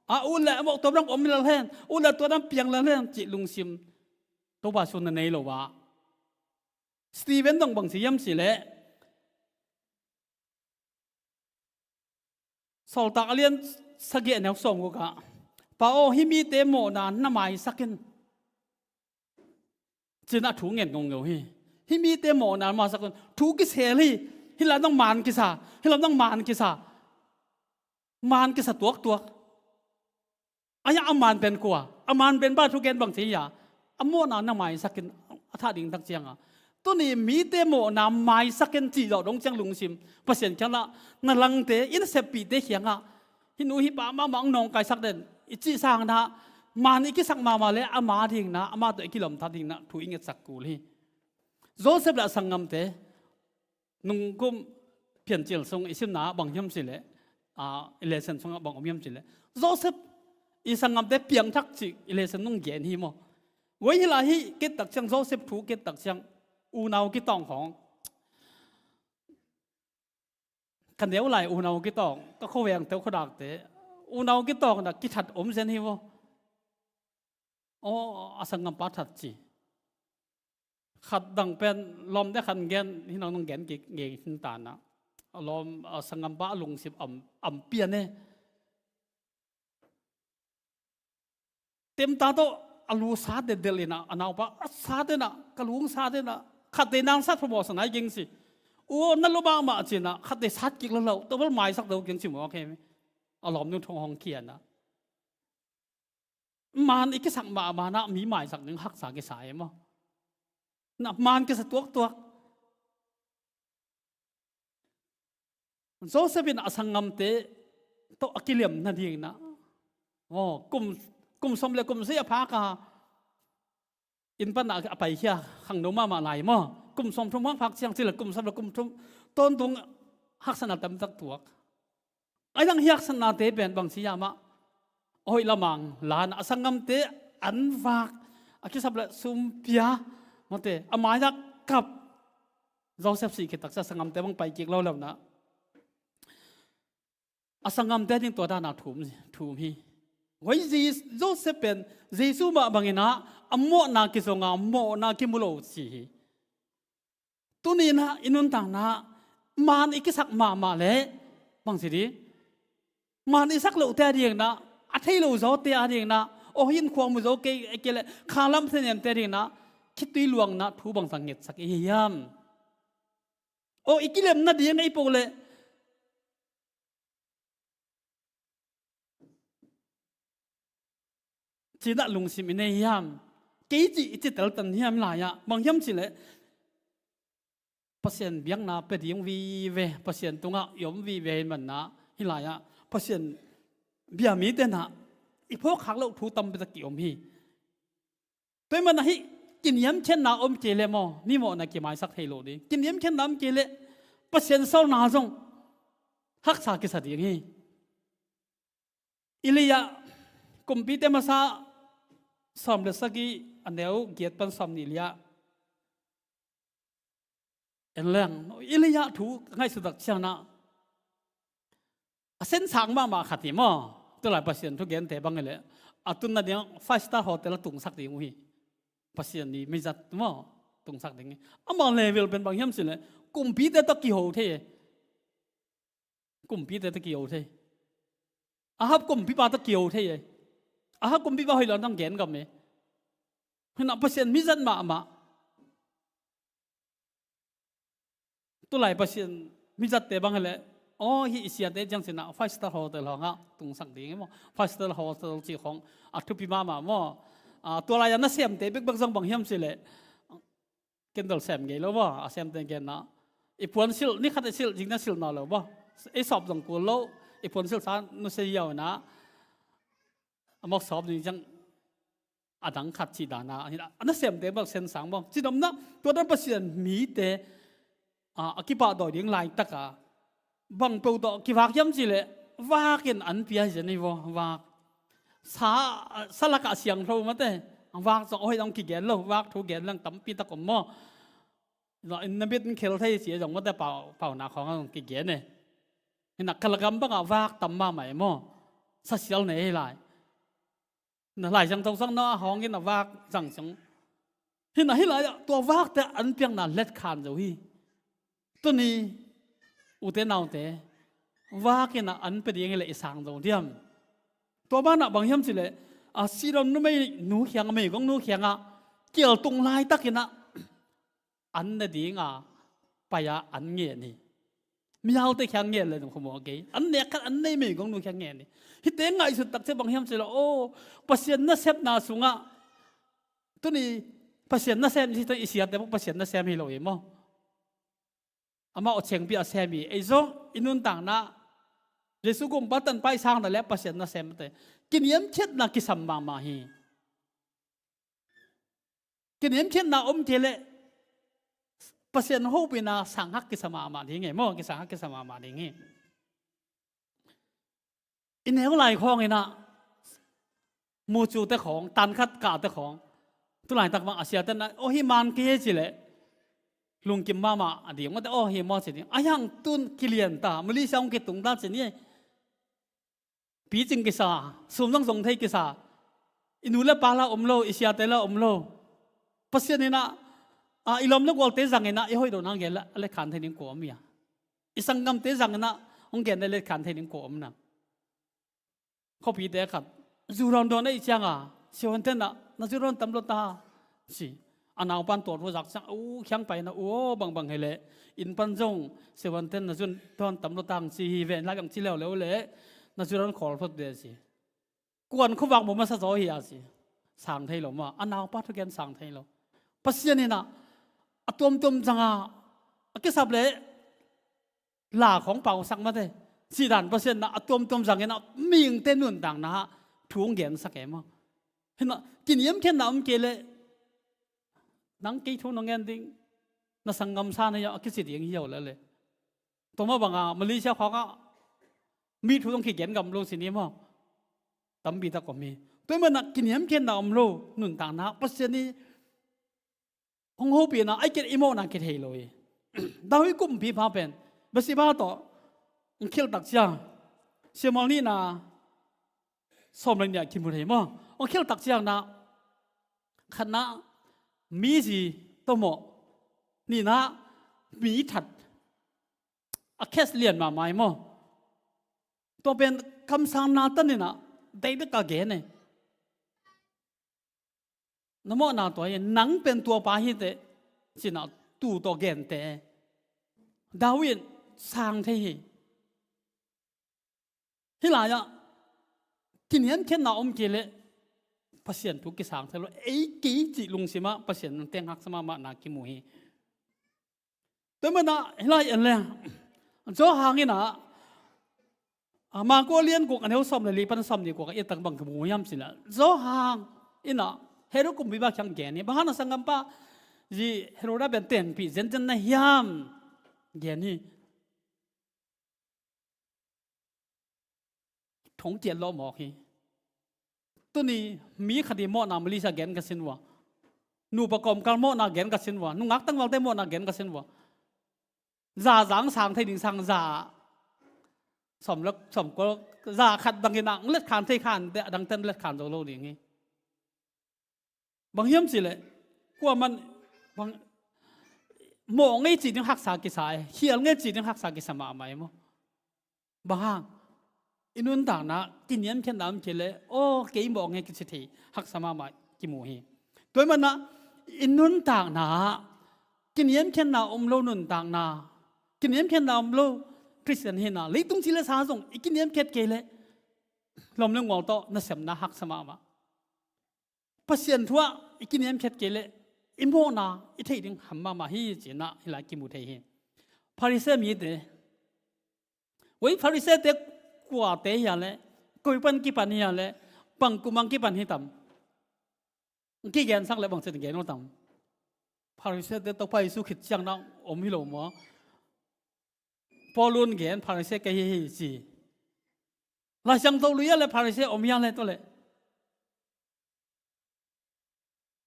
A ut leh a mawh tua dang om lel hen, ut leh tua dang piang lel hen cih lungsim Topa sun na nei lo ah. Stephen dong bang ci hiam cileh Sawltak a lian sagih a neu sawm gukah Pa aw, hih mite mawhna na maisak in. Cinah thu ngen ngongeu hi. Hih mite mawhna maisak in. Thu kisel hi. Hih lam dang man kisa. Hih lam dang man kisa. Man kisa tuaktuak. Ayah a man pen kua. A man pen pa thugen bang ci hi a. A mawhna na maisak in a thah ding tak ciangah. Tuni mite mawhna maisak in cih zawh dong ciang lungsim Pasian kiangah na langte in seppihte kiangah hih nu hih pa mahmah ang nawngkaisak den i cih sang nah man i kisak mahmah le ama dingna ama tawh i kilawm thah dingna thu i ngetsak kul hi. Joseph le a sanggamte nungkum Piancil sung i simna bang hiam cileh i lesson sungah bang om hiam cileh Joseph i sanggamte piangthak cih i lesson nung gen hi maw? Wei hi lai hi kit tak ciang Joseph thu kit tak ciang unau kitawng khawng ka neu lai unau kitawng ka khuavengte khuadakte unau kitawng na kithat om zen hi maw? Aw, a sanggampa that ci. Khat dang pen lawm dek khan gen hi nong nong gen kik nge hin ta na. A lawm a sanggampa a lungsim am am pian e. Temta tawh a lu sat delhdelh inah, a naupa a sat inah, ka lu hong sat inah, khatvei nang sat promotion ai geng ci. Aw, na lua mahmah ci inah, khatvei sat kik lo lo, tua bel maisak do geng ci maw, kei a lawmnu thong hong khian ah. Maan i kisak mahmah inah mi maisak ding haksa kisa e maw. Na maan kisa tuaktuak. Joseph in a sanggamte tawh a kiliam nading inah, aw, kum, kum sawm le kum sagih a phak a, inn panah a paikhia khangno mahmah lai maw. Kum sawmthum hong phak ciang ci le kum sawm le kum thum tawntung haksatna tamtak tuak. Ahi zongin haksatnate pen bang ci hiam ah, a hoih lamang la inah, a sanggamte an vak, a kisap le sum pia, mate, a mai-ah kap. Joseph sih khit tak ciang a sanggamte bang pai kik lo lo inah, a sanggamte ding tua dan a thum, thum hi. Hoi, Jes-, Joseph pen Jesu mah bang inah a mawhna kizong a, mawhna kimu lo ci hi. Tuni inah i nuntakna ah maan i kisak mahmah leh bang ci ding? Maan i sak lohte a ding inah, a thei lo zawte a ding inah, aw, hih in khuamu zo kei, kei leh kha lam thei nemte a ding inah, khitui luangna thu bangzah ngetsak i hi hiam? Aw, i kilem nading a i po leh ci inah lungsim i nei hiam? Kei cih i ci teltan hiam lai ah? Bang hiam cih leh Pasian biakna pia ding vive, Pasian tungah i om vive hi manah, hih lai ah Pasian bia mite inah i phawkkhak loh thu tampi tak ki-om hi. Tua hi manah hih kiniamkhiatna om kei leh maw, mi mawhna kimaisak thei lo ding. Kiniamkhiatna om kei leh Pasian sawlna zong haksa kisa ding hi. Elijah, Kumpite Masa sawm le sagih, a neu giat pan sawmnih le li ah en leng, Elijah thu ngaihsut tak ciang inah a sensang mahmah khat hi maw. Tulai Pasian thugente bang hi leh, a tun nading five star hotel a tungsak ding uh hi. Pasian i mizat maw, tungsak ding hi. Ama level pen bang hiam cih leh, kumpite tawh kiho thei e. Kumpite tawh kiho thei. Ahab kumpipa tawh kiho thei e. Ahab kumpipa hoih lo nang gen ngam e. Hi inah Pasian mizat mahmah. Tulai Pasian mizatte bang hi leh, aw, hih i siate ciang ci inah five star hotel hong ah tungsak ding hi maw. Five star hotel cih khong a thupi mahmah maw. Ah, tua lai ah nasemte bekbek zong bang hiam cih leh, candle sem ngei lo maw, a semte genna. I puan silh, ni khat i silh, zing na silh nawn lo maw. Ei sawp zong kul lo, i puan silh sa nusia ziau inah, a mawk sawp ding ciang a dang khat cih dan a, hi inah, a nasemte bang sensang maw. Cidamna, tua dan Pasian mite, a, a kipahdawi ding laitak a, bang peuh tawh kivak hiam cih leh, vak in an pia hi zen hi vaw, vak. Sa, sa lakah siangtho mate, vak zong a hoih zong kigen lo, vak thu gen leng tampi tak om maw. Inn a bit in khel thei ci zong mate, pau, paunak khawng a zong kigen e. Hi inah ka lagam bangah vak tam mahmah e maw. Sasial nei hi lai. Na Lai Siangtho sang na a hawng in a vak zang ciang. Hi inah hih lai ah tua vakte an piakna letkhan zo hi. Tuni ute naute, vak inah an pia ding hi leh i sang zo diam? Tua banah bang hiam cih leh, a, Sidon numei nu kiangah, meigong nu kiangah kial tung laitak inah an ne ding a pai a an ngen hi. Mihaute kiang ngen le nung khumaw kei. An nek khat an nei meigong nu kiang ngen hi. Hihte ngaihsut tak ciang bang hiam cih leh, aw, Pasian nasepna sungah, tuni Pasian nasem hi, tuni i siate bang Pasian nasem hi lo hi maw. Amau a chengpi a sem hi. Ei zong i nuntakna Jesu gumpa tanpa i sang na leh Pasian nasem te. Kiniamkhiatna kisam mahmah hi. Kiniamkhiatna om kei leh Pasian hopihna sanghak kisa mahmah ding hi maw, kisanghak kisa mahmah ding hi. I neu lai khawng inah mucute khawng, tankhat kahte khawng, tulaitak bang a siate inah, aw, hih man kei hi ci leh lungkim mahmah a ding mate, aw, hi maw ci ding. A hiang tun kilian ta, Malaysia hong kitung ta ci ni. Picing kisa, sum zong zong thei kisa. I nu le pa la om lo, i siate la om lo. Pasian inah, a, i lawm le gualte zang inah i hoih lo nang gen le, a letkhan thei ding kua om hia? I sanggamte zang inah hong gen le, letkhan thei ding kua om na? Khuapite khat zu dawndawn a i cianga, Siavuanten ah na zu dawn tam lo ta, ci. A naupan tuat hua zak ciang, u khiang paina, u aw, bangbang hi leh inn pan zong siavuanten na zu dawn tam lo ta, ci hi ven lai bang ci leuleu leh na zu dawn khawl phot ve, ci. Kuan khuavak maw masa zaw hi a, ci. Sang thei lo maw, a naupa thugen sang thei lo. Pasian in ah a tuamtuam zanga a kisap leh la khawng pausak mate, cih dan Pasian in ah a tuamtuam zangin ah mihingte nuntakna ah thu hong gensak e maw. Hi in ah kiniamkhiatna om kei leh nang kei thu nong gen ding, na sanggam sa na hi a, a kici ding hi lo leh leh. Tua mah banga Malaysia khawng ah mi thu zong kigen ngam lo ci ni maw. Tampi tak om hi. Tua ahih manin ah kiniamkhiatna om lo nuntakna ah Pasian in hong hopihna, a kei i mawhna kithei lo hi. David kumpipa pen Bathsheba tawh hong khel tak ciang, Samuel nihna sawm le nih ah kimu thei maw. Hong khel tak ciang na, khatna, mi zi tawh mawh, nihna, mi that, a case lian mahmah hi maw. Tua pen kamsang Nathan in ah David a gen e. Na mawhna tua hi, nang pen tua pa hi teh, ci in ah tu tawh gente. David sang thei hi. Hih lai-ah kiniamkhiatna om kei leh Pasian thu kisang thei lo. Ei kei cih lungsim ah Pasian teng haksa mahmahna kimu hi. Tua manin ah hih lai en leh Johan in ah, a, Marko a lian guk a neu sawm le li pan sawm nih guk ah i et tak bang kimu hiam cih leh, Johan in ah Herod kumpipa kiang gen hi. Bang hang na sanggampa zi Herod a pen tengpih zenzen na hiam, gen hi. Thong kiat lawh mawk hi. Tuni mi khat i mawhna Malaysia gen ka sin vua. Nupa kawmkal mawhna gen ka sin vua. Nungak tangvalte mawhna gen ka sin vua. Za zang sang thei ding sang za sawm lak sawm kua za khat dangin ah let khan thei khan te, a dangten let khan zo lo ding hi. Bang hiam cih leh kuaman bang mawh ngei cih ding haksa kisa e, khial ngei cih ding haksa kisa mahmah e maw. Bang hang, i nuntakna kiniamkhiatna om kei leh, aw, kei mawh ngei kici thei haksa mahmah kimu hi. Tua ahih manin ah i nuntakna ah kiniamkhiatna om lo nuntakna, kiniamkhiatna om lo Khristian hihna, leitung ci le sa zong i kiniamkhiat kei leh lawm le ngual tawh nasepna haksa mahmah. Pasian thu ah i kiniamkhiat kei leh i mawhna i theih ding ham mahmah hi, ci in ah hih lai kimu thei hi. Pharisee mite, oi, Pharisee-te kuate hi a leh, koi pan kipan hi a leh, bang kum ah kipan hi tam? Kigensak leh bang ci-in gen uh tam? Pharisee-te Topa Jesu khit ciang na om hi lo maw. Paul un gen, Pharisee ka hi hi, ci. Lai Siangtho lui a leh Pharisee om hi a leh tua leh.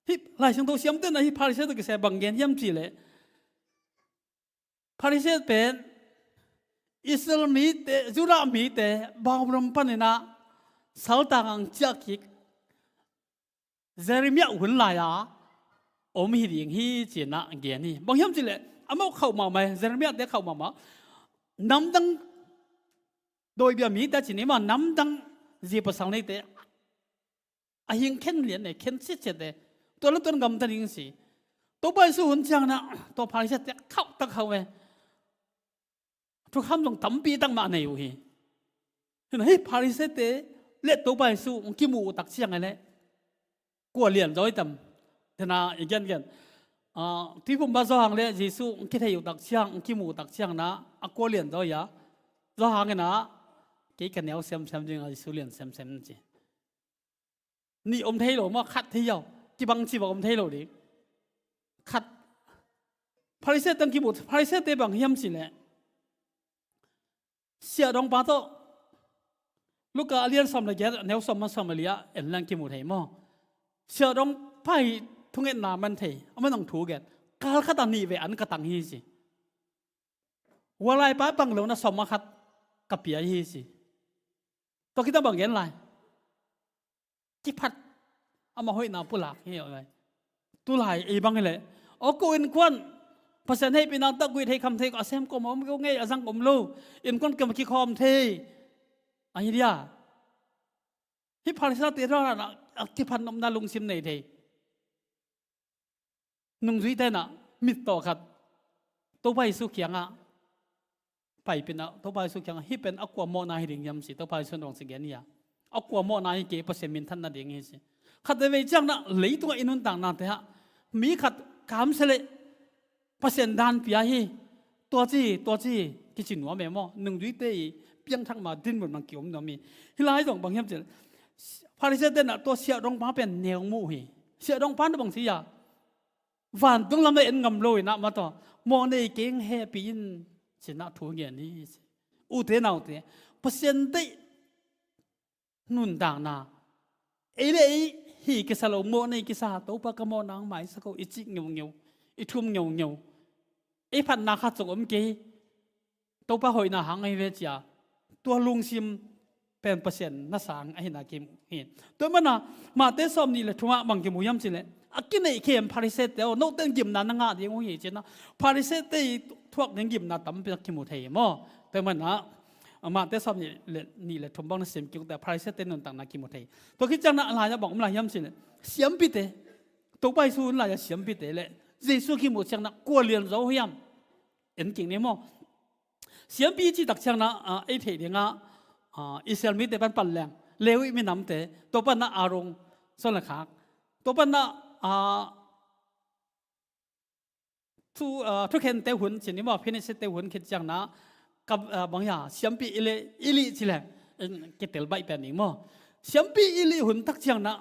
Hih Lai Siangtho siamte in ah hih Pharisee tawh kisai bang gen hiam cih leh, Pharisee pen Israel mite, Judah mite bawlung panin ah saltang ang ciah kik Jeremiah hun lai-a om hi ding hi, ci in ah gen hi. Bang hiam cih leh amau khauh mahmah hi, Jeremiah-te khauh mahmah. Namdang dawibia mite ci ni maw, namdang zi pasal neite a hing khen lian e, khen sitset e. Tua leh tua in gamta ding ci. Topa Jesu hun ciang in ah tua Pharisee-te khauh tak khauh e. Thukham zong tampi tak mah nei uh hi. Hi in ah hih Pharisee-te leh Topa Jesu hong kimuh uh tak ciang e leh kua lian zaw hi tam? Tua in ah i gengen, ah, Tuiphumpa Johan leh Jesu hong kithei uh tak ciang, hong kimuh uh tak ciang in ah a kua lian zaw hi a? Johan in ah, kei ka neu semsem ding a, Jesu lian semsem, ci. Nih om thei lo maw, khat thei zaw. Kibang ci bang om thei lo ding. Khat, Pharisee teng kimu, Pharisee-te bang hiam cih leh, siahdongpa tawh, Luka a lian sawm le giat, a neu sawm pan sawm le li ah en leng kimu thei maw. Siahdongpa hi thungetna man thei, aman hong thu gen. Kal khat ah nih vei an ka tang hi, ci. Hua laipa pang lo na sawm ah khat ka pia hi, ci. Tua khit teh bang gen lai? Kiphat, ama hoihna pulak hi, aw lai. Tu lai ei bang hi leh, aw, ko innkuan Pasian hehpihna tawh guih thei kham thei, a sem kawm om ko ngei, a zang om lo, innkuan kiang kikhawm thei. Ahi dia. Hih Pharisee-te tawh a kiphat nopna lungsim nei thei. Nungzuite in ah mittaw khat Topa Jesu kiangah paipih in ah, Topa Jesu kiangah, "Hih pen a kua mawhna hi ding hiam?" ci. Topa Jesu in bang ci gen hiam? "A kua mawhna hi kei, Pasian minthan nading hi," ci. Khatvei ciang in ah leitungah i nuntaknate ah mi khat kamsia leh Pasian dan pia hi, tua ci, tua ci, kici nuam e maw. Nungzuite i piangthak ma dinmun bang kiom nuam hi. Hih lai zong bang hiam cih leh, Pharisee-te in ah tua siahdongpa pen neu muh hi. Siahdongpa in bang ci hiam? Vantung lam a en ngam lo in ah, amah tawh, "Mawhnei keng hehpih in," ci-in ah thu ngen hi, ci. Ute naute, Pasian deih nuntakna, ei le ei hi kisa lo, mawhnei kisa, "Topa, ka mawhna hong maisak o," i cih ngeungeu, i thum ngeungeu, ei phatna khat zong om kei, "Topa hoihna hang ahi ve," ci-a, tua lungsim pen Pasian na sang ahihna kimu hi. Tua manin ah Matthai sawmnih le thumah bang kimu hiam cih leh, "A kineih khem Pharisee-te aw, note in gimna na ngah ding uh hi," ci-in ah Pharisee-te i thuak ding gimna tampi tak kimu thei hi maw. Tua manin ah Matthai sawmnih le, nih le thum bang na sim kik un teh, Pharisee-te nuntakna kimu thei. Tua khit ciang in ah a lai-ah bang om lai hiam cih leh, siampite, Topa Jesu hun lai-ah siampite le Jesu kimuh ciang in ah kua lianzaw hiam? En kik ni maw. Siampi cih tak ciang in ah, ah, ei theih ding ah, ah, Israel mite pan pan leng, Levi minamte, tua pan in ah Aaron suan le khak, tua pan in ah, ah, thu, ah, thukhente hun ci ni maw, Philistin-te hun khit ciang in ah, ka, ah, bang hiam, siampi Eli, Eli ci leng, en, kitel baih pen ding maw. Siampi Eli hun tak ciang in ah,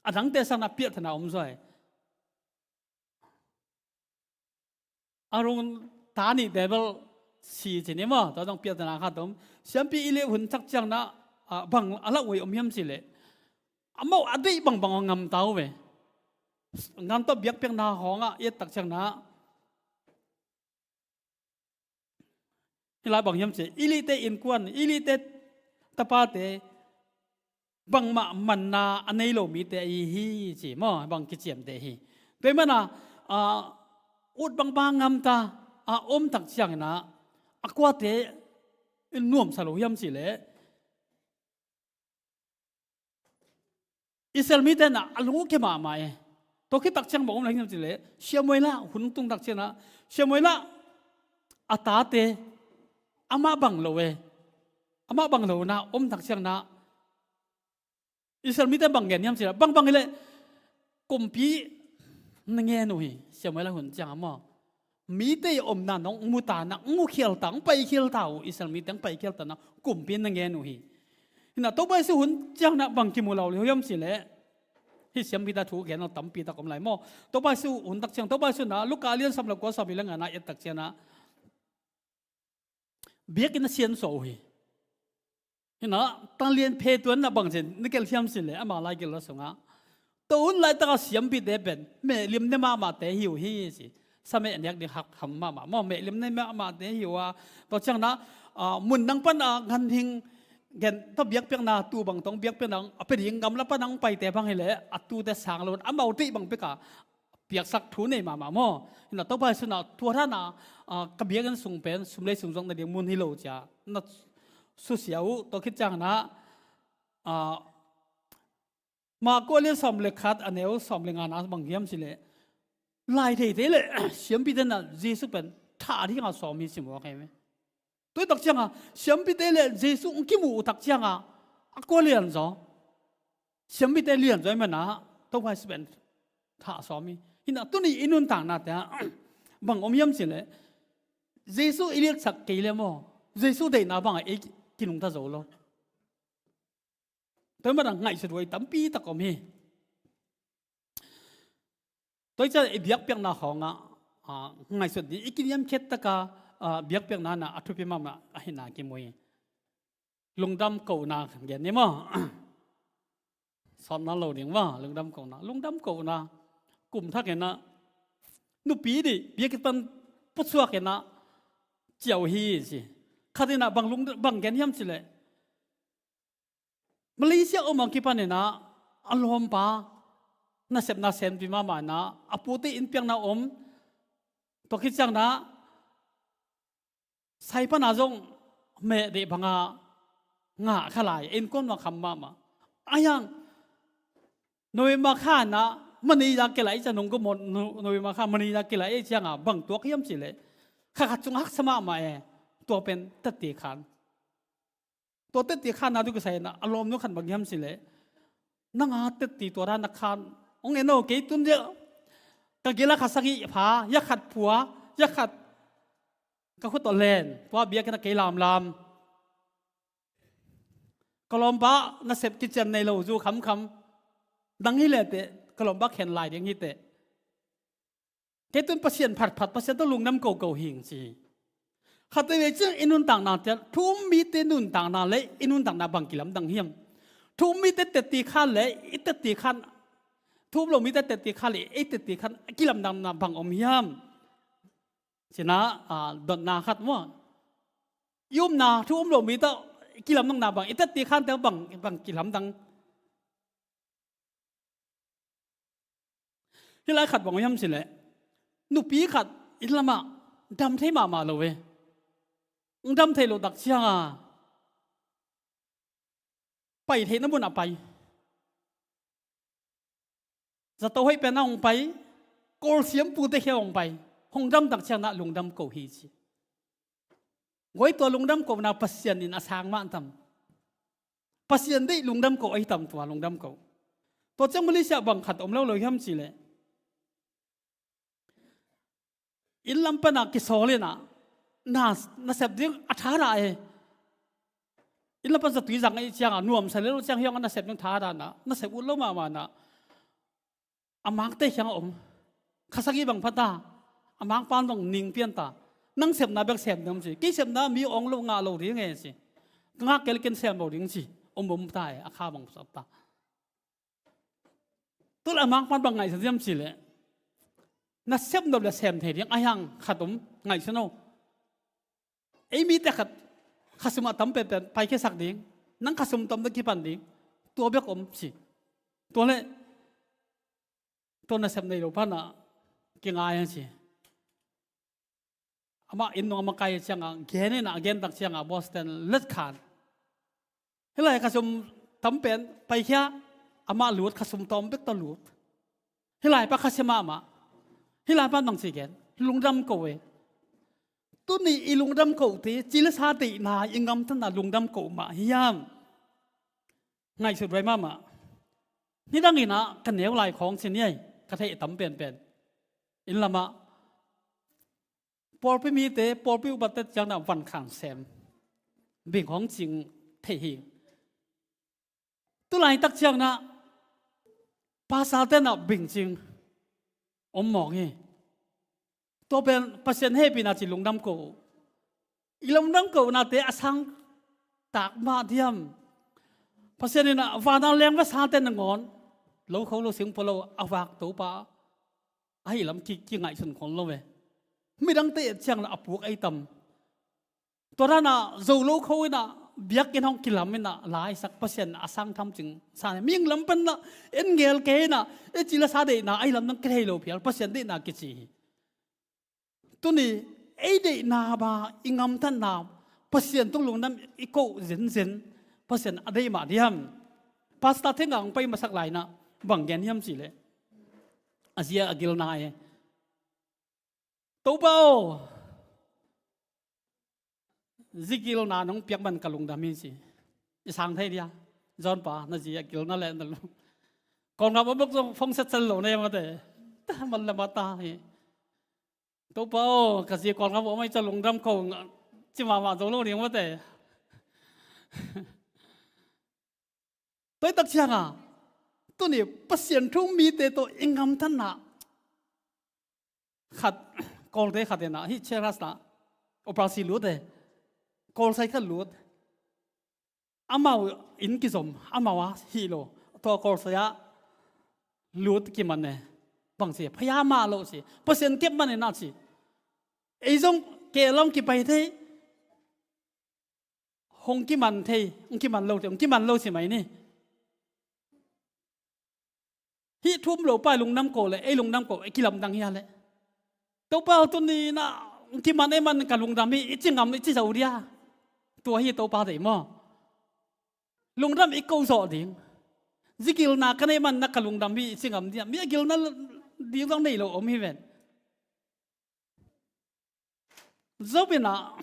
a dangte sang in ah piahtana om zaw hi. Aaron ta nihte bel si ci ni maw, tua zong piahtana khat om. Siampi Eli hun tak ciang in ah, ah, bang a lauhuai om hiam cih leh, amau a deih bangbang a ngam ta uh ve. Ngam tawh biakpiakna hawng ah i et tak ciang in ah, hih lai bang hiam cih leh, Eli-te innkuan, Eli-te tapate, bangmah manna a nei lo mite ahi hi ci maw, bang kiciamteh hi. Tua ahih manin ah, ah, ut bangbang ngam ta a om tak ciang in ah, a kuate in nuamsa lo hiam cih leh, Israel mite in ah a lungkia mahmah e. Tua khit tak ciang bang om lai hiam cih leh, Samuel-a hun tung tak ciang in ah, Samuel-a a tate amah bang lo e. Amah bang lo in ah om tak ciang in ah, Israel mite bang gen hiam cih leh, bangbang hi leh kumpi na ngen uh hi, Samuel-a hun ciang ah maw. Mite i omna hong mu ta in ah, hong mukhial ta, hong paikhial ta uh, Israel mite hong paikhial ta in ah, kumpi na ngen uh hi. Hi in ah Topa Jesu hun ciang in ah bang kimu lo hiam cih leh, hih siampite thu gen lo tampi tak om lai maw. Topa Jesu hun tak ciang, Topa Jesu in ah Luka a lian sawm le kua, sawmli le nga na i et tak ciang in ah, biakinn a siansuah uh hi. Hi in ah, Tan Lian Phe Tuan in ah bang ci-in na gelh hiam cih leh, ama lai gelh lo sungah, tua hun laitak a siampite pen mehlim ne mahmahte hi uh hi ci. Sa meh nek ding hak ham mahmah maw, mehlim ne mahmahte hi uh a. Tua ciang in ah, ah, mun dang pan a ganhing gen tawh biakpiakna, tuu bang tawh biakpiakna a pia ding gamla pan a hong paite bang hi leh, a tuute sang lo in, amau deih bang pek a piaksak thu nei mahmah maw. Hi in ah Topa Jesu in ah, tua dan a, ah, ka biakinn sung pen sum le sum zong na ding mun hi lo ci-a na susia uh. Tua khit ciang in ah, ah, Marka a lian sawm le khat, a neu sawm le nga na bang hiam cih leh, lai theite le siampite in ah Jesu pen thah ding a sawm hi ci maw, ka hi ve. Tua tak ciang a, siampite le Jesu hong kimuh uh tak ciang a, a kua lianzaw? Siampite lianzaw ahih manin ah, Topa Jesu pen thah sawm hi. Hi in ah tuni i nuntaknate ah bang om hiam cih leh, Jesu i liatsak kei leh maw, Jesu deihna bang a ei kinungta zo lo. Tua ahih manin ah ngaihsut huai tampi tak om hi. Tua hi ciang i biakpiakna hawng ah, ah, ngaihsut ding, i kiniamkhiat tak a, ah, biakpiakna in ah a thupi mahmah ahihna kimu hi. Lungdam kohna gen ni maw. Sawtna lo ding maw, lungdam kohna. Lungdam kohna. Kum thak in ah, nupi nih biakinn pan pusuak in ah, ciah uh hi ci. Khat in ah bang lung, bang gen hiam cih leh, Malaysia om a kipan in ah, a lawmpa nasepna senpi mahmah in ah, a pute innpiakna om. Tua khit ciang in ah, sai pan a zong meh deih bang a ngah kha lai, innkuan mah kham mahmah. Ahi hang November kha na manei za kilai ciang, nong gum maw, No-, November kha manei za kilai ei cianga bang tuak hiam cileh, kha khat sung haksa mahmah e. Tua pen tetti khan. Tua tetti khan na tu kisai na a lawm nu khan bang hiam cileh, nanga tetti tua dan na khan. Ong en o, kei tun dia ka gila kha sagih pha, ya khat phua, ya khat ka khut tawh len, tua biakinn a kei lamlam. Ka lawmpa nasep kician nei lo, zu khamkham. Dang hi leh teh ka lawmpa khen lai ding hi teh. Kei tun Pasian phatphat, Pasian tawh lungdam koko hing ci. Khatvei ciang i nuntakna te, thu um mite nuntakna le i nuntakna bang kilamdang hiam? Thu um mite tetti khan le i tetti khan, thu um lo mite tetti khan le i tetti khan kilamdanna bang om hiam? Cina, a, dotna khat maw. I upna thu um lo mi tawh kilamdanna bang, i tetti khan te bang, bang kilamdang. Hih lai khat bang hiam cileh, nupi khat inn lamah dam thei mahmah lo ve. Dam thei lo tak cianga pai theihna mun a pai. Zato hoih pen a hong pai, kawlsiam pute khia hong pai, hong dam tak ciang na lungdam ko hi ci. Guai, tua lungdam kona Pasian in a sang mah tam. Pasian deih lungdam ko ahi tam tua lungdam ko. Tua ciang Malaysia bang khat om lo lo hiam cileh, inn lam pana kisawl ina, na, nasep ding a thadah e. Inn lam pan zatui zang ei cianga nuamsa lel ciang hiang a nasep ding thadah na, nasep ut lo mahmah na. A mangte kiang a om. Kha sagih bang phata, a mangpan bang ning pianta. Nang sepna bek sem ding om ci. Kei sepna mi ong lo ngah lo ding e ci. Ka ngak kei le ken sem lo ding ci. Om om ta e, a kha bang sap ta. Tua leh a mangpan bang ngaihsun hiam cileh, nasep nop le sem thei ding ahi hang khat om, ngaihsun o. Ei mite khat khasum a tam penpen paikhiasak ding, nang khasum tom na kipan ding, tua bek om ci. Tua leh tua nasep nei lo pana kingai a ci. Amah inn nung a makai cianga gen ina, a gen tak cianga Boston let khan. Hih lai khasum tam pen paikhia, amah lut, khasum tawm bek tawh lut. Hih lai pa khasia mahmah. Hih lai pa bang ci gen, lungdam ko e. Tuni i lungdam ko te, ci le sa deihna, i ngamtatna lungdam ko mah hiam? Ngaihsut vai mahmah. Nidang ina ka neu lai khawng ci ni ei, ka theih tam penpen. Inn lamah pawlpi mite, pawlpi upate ciang na van khang sem, bing hong cing thei hi. Tulaitak ciang na pastor te na bing cing om mawng hi. Tua pen Pasian hehpihna ci lungdam ko. I lungdam konate a sang tak mah diam? Pasian ina vana leng vasate nangawn lo kho lo sing pua lo a vak Topa ahi lam ki, kingaihsun khol lo ve. Midangte et ciang la a puk ei tam. Tua dana zo lo kho ina biakinn hong kilam ina laisak Pasian a sang tham cing sa ne. Mihing lam pan na en ngel kei ina e, ci la sa deihna ahi lam nang kithei lo phial, Pasian deihna kici hi. Tuni ei deihna ba i ngamtatna Pasian tung lungdam i ko zenzen, Pasian a deih mah diam? Pastor theng ang pai masak lai na bang gen hiam ci le, a zia a gilna e. Topa aw, zi gilna nong piak man ka lungdam hi ci. I sang thei dia. John pa, na zi a gilna le na lung. Kong na bok zong phong set sel lo ne mate. Ta man le mata hi. Topa aw, ka zi kong na bok mai ca lungdam ko nga. Ci mama zo lo ning mate. Tua tak cianga tuni Pasian thu um mite tawh i ngamtatna khat, Kawlte khat ina hih cheras na operasi lut e, Kawlsai khat lut. Amau in kizom, amau a hih lo, tua Kawlsai a lut kiman e. Bang ci, phaya mah lo ci, Pasian kep man ina ci. Ei zong keh lam kipai thei. Hong kiman thei, hong kiman lo thei, hong kiman lo ci mai ni. Hih thu um lo pa i lungdam ko le ei lungdam ko i kilamdang hia le? Topa aw, tuni na hong kiman ei man ka lungdam hi, i ci ngam, i ci zo dia. Tua hi Topa deih maw? Lungdam i ko zawh ding. Zi gilna ka neih man na ka lungdam hi i ci ngam diam? Mi a gilna ding zong nei lo om hi ven. Job in ah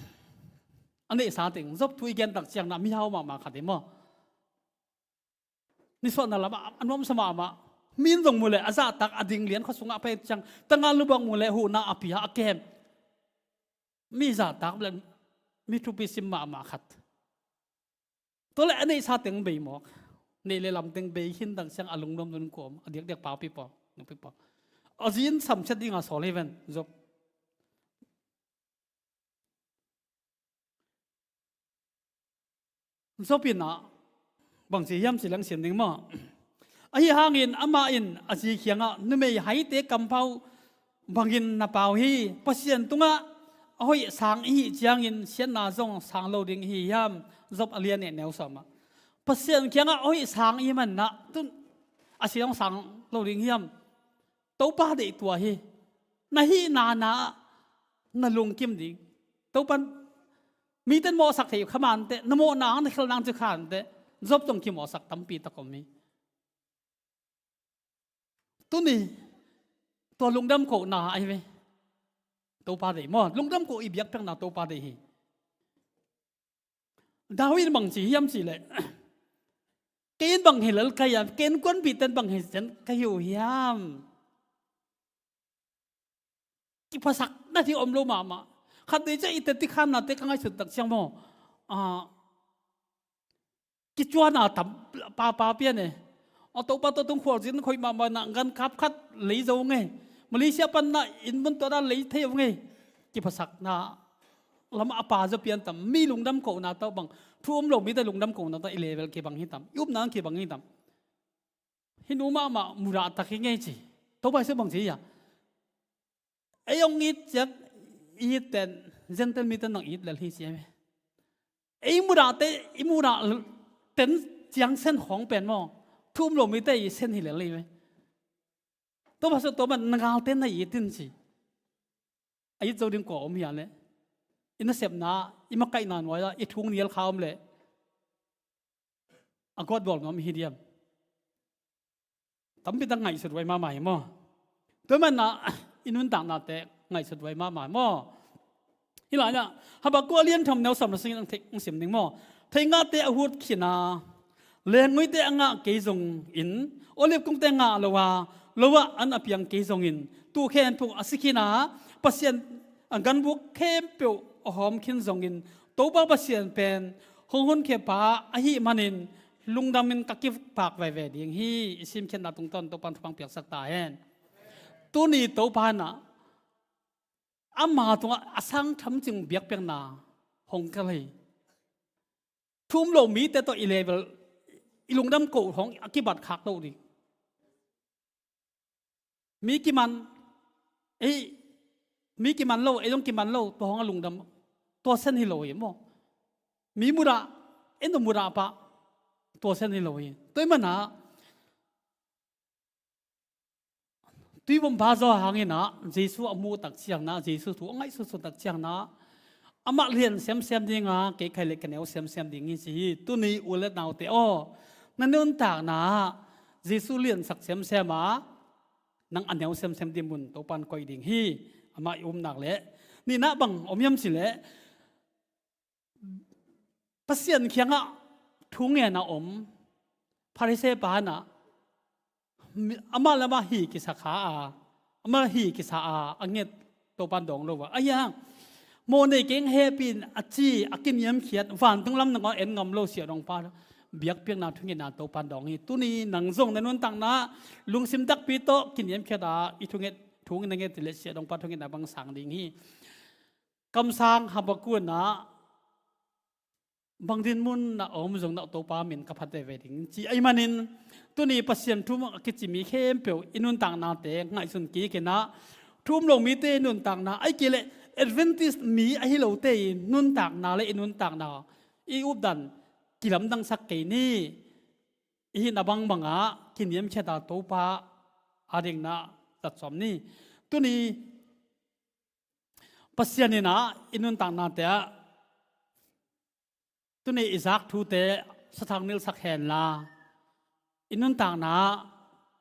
a neihsa teng, Job thu i gen tak ciang na mihau mahmah khat hi maw. Nisuahna lamah a nuamsa mahmah. Mi in zong mu leh a zahtak, a ding lian khua sungah a pai ciang, tangah lubang mu leh huhna a pia, a kem. Mi zahtak leh mi thupi sim mahmah khat. Tua leh a neihsa teng bei mawk. Neih leh lam teng bei khin tak ciang a lungnuam nun kuam, a diakdiak pa pi pawl, nupi pawl. A zi in samsiat dinga sawl hi ven, Job. Job in ah bangci hiam ci leng sim ding maw. Ahi hangin amah in a zi kiangah, numei haite kampau bangin na pau hi. Pasian tungah a hoih sang i hih ciangin siatna zong sang lo ding i hi hiam? Job a lian nih, a neu sawm ah. Pasian kiangah a hoih sang i hih man ah tun a sia zong sang lo ding hiam? Topa deih tua hi. Na hihna na ah na lungkim ding. Topan mite na mawhsak thei kha mah inteh, na mawhna hang na khelh nang ci kha inteh. Job zong kimawhsak tampi tak om hi. Tuni tua lungdam kohna ahi ve. Topa deih maw, lungdam koh i biakpiakna Topa deih hi. David in bangci hiam cih leh, kei in bang hi lel ka hiam, kei innkuanpihte in bang hi zen ka hi uh hiam? Kiphasak na ding om lo mahmah. Khat vei ciang i tetti khannate ka ngaihsut tak ciang maw, ah, kicuana tam papa pian e. A Topa tawh tung khualzin khoih mahmah na, gan kap khat lei zo ngei. Malaysia pan na inn mun tawh na lei thei zo ngei. Kiphasakna lamah a pa zaw pian tam. Mi lungdam kohna tawh bang, thu om lo mite lungdam kohna tawh i level kibang hi tam, i upna kibang hi tam. Hih nu mahmah mudah tak hi ngei ci. Topa Jesu bang ci hiam? Ei hong it ciang i it ten Gentile mite nang it lel hi ci hi ve. Ei mudahte, i mudah ten ciang sen khawng pen maw, thu um lo mite i sen hi lel hi ve. Tua mah seh tua mah na galte na it in ci. A it zo ding kua om hiam leh? I nasepna, i makaihna nuai-ah i thu nial kha om leh a guat bawl nuam hi diam? Tampi tak ngaihsut huai mahmah hi maw. Tua manin ah i nuntaknate ngaihsut huai mahmah hi maw. Hih lai-ah Habakkuk a lian thum neu sawm le sagih in hong sim ding maw. Thei ngahte a hut khin a, leenguite a ngah kei zongin, olive kungte ngah lo a, lo ah an a piang kei zongin, tuh khempeuh a si khin a, Pasian a ganvuk khempeuh a hawm khin zongin, Topa Pasian pen hong honkhia pa ahih manin lungdamin ka kipak veve ding hi. I simkhiatna tungtawn Topa'n thupha piaksak ta hen. Tuni Topa in ah ama tungah a sang thamcing biakpiakna hong kal hi. Thu um lo mite tawh i level, i lungdam koh hong a kibat khak lo ding. Mi kiman, ei, mi kiman lo, ei zong kiman lo, tua hong a lungdam, tua sen hi lo hi maw. Mi mudah, ei zong mudah pah, tua sen hi lo hi. Tua ahih manin ah tuivom pha zaw hangin ah Jesu a muh tak ciangin ah, Jesu thu a ngaihsutsut tak ciangin ah, amah lian semsem ding a, kei khaile ka neu semsem ding hi ci hi. Tuni u le naute aw, na nuntakna ah Jesu liansak semsem a, nang a neu semsem ding mun Topa'n koih ding hi. Amah i um nak leh, nihna bang om hiam cih leh, Pasian kiangah thu ngen a om Pharisee pa in ah, mi, amah le amah hi kisa kha a, amah hi kisa a, a nget Topa'n dawng lo a. Ahi hang, mawhnei keng hehpih in a ci, a kiniamkhiat, vantung lam nangawn en ngam lo siahdongpa biakpiakna thungetna Topa'n dawng hi. Tuni nang zong na nuntakna lungsim takpi tawh kiniamkhiat a, i thunget, thu na nget leh siahdongpa thungetna bang sang ding hi. Kamsang Habakkuk in ah, bang dinmun ah a om zong na Topa min ka phat veve ding ci ahih manin, tuni Pasian thu a kici mi khempeuh i nuntaknate ngaihsun kik in ah, thu um lo mite i nuntakna, ahih kei leh Adventist mi ahi lote i nuntakna le i nuntakna, i updan kilamdangsak kei ni. I hihna bangbang ah kiniamkhiat a, Topa a dingin ah zat sawm ni. Tuni Pasian in ah i nuntaknate ah, tuni i zak thute sathang nilhsak henla, i nuntakna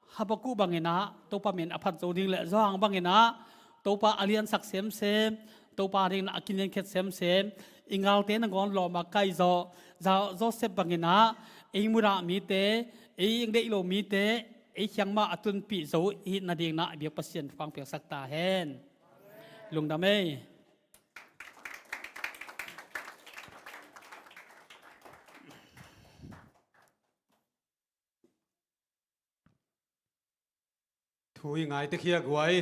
Habakkuk bangin ah Topa min a phat zo ding le Johan bangin ah Topa a liansak semsem, Topa dingin a kiniamkhiat semsem, i galte nangawn lawm a kai zawh, Za-, Joseph bangin ah ei mudah mite, ei deih lo mite ei kiang mah a tunpih zo i hih nadingin ah biak Pasian thupha piaksak ta hen. Lungdam ei. Thu i ngai tek hi a guai.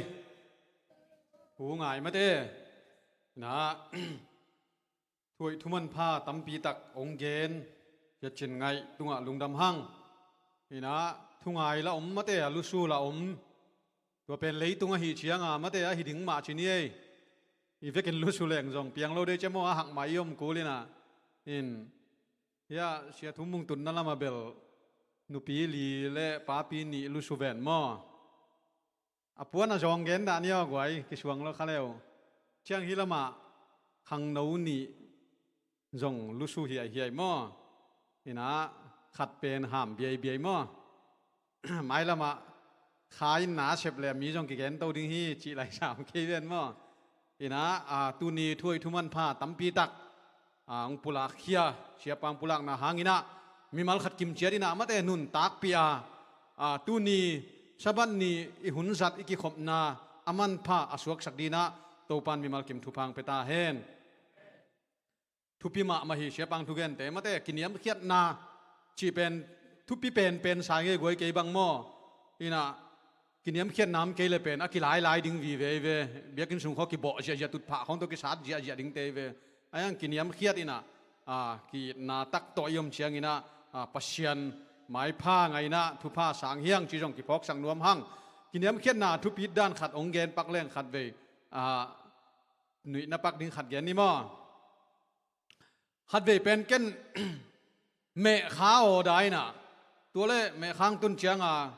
Thu ngai mate. Na, thu hoih thu manpha tampi tak hong gen, Sia Cin Ngaih tungah lungdam hang. Ina, thu ngai la om mate, a lusu la om. Tua pen leitung ahi cianga mate ahi ding mah ci ni ei. I vekin lusu leng zong piang lo dei cia maw, a hak mah i om kul ina. In, hia, Sia Thum Mung tunna lama bel nupi li le papi nih lusu ven maw? A puan a zawng gen dah ni aw guai, kisuang lo kha leu. Ciang hih lamah khangno nih zong lusu hiaihiai maw? Ina, khat pen ham biaibiai maw? Mailamah kha in na sep le mi zong kigen to ding hi, cih lai sam kei ven maw? Ina, a, tuni thu hoih thu manpha tampi tak, a, hong pulak khia, siapa hong pulakna hangin ah mimal khat kimciat in ah mate nuntakpih a, a, tuni Sabbath ni i hun zat i kikhopna a manpha a suaksak dingin ah Topan mimal kim thupha hong pia ta hen. Thupi mahmah hi, siapa hong thugente mate, kiniamkhiatna cih pen thupi penpen sa ngei guai kei bang maw? Ina, kiniamkhiatna om kei le pen a kilailai ding vive hi ve. Biakinn sung khawng kibawh ziahziah, tutphah khawng tawh kisat ziahziah dingte hi ve. Ahi hang kiniamkhiat ina, a, ki-itna tak tawh i om ciangin ah, a, Pasian maipha ngaihna thupha sang hi hang cih zong kiphawksak nuam hang. Kiniamkhiatna thupit dan khat hong gen pak leng khatvei, a, nuihna pak ding khat gen ni maw? Khatvei pen ken mehkha aw daina. Tua le mehkha hong tun cianga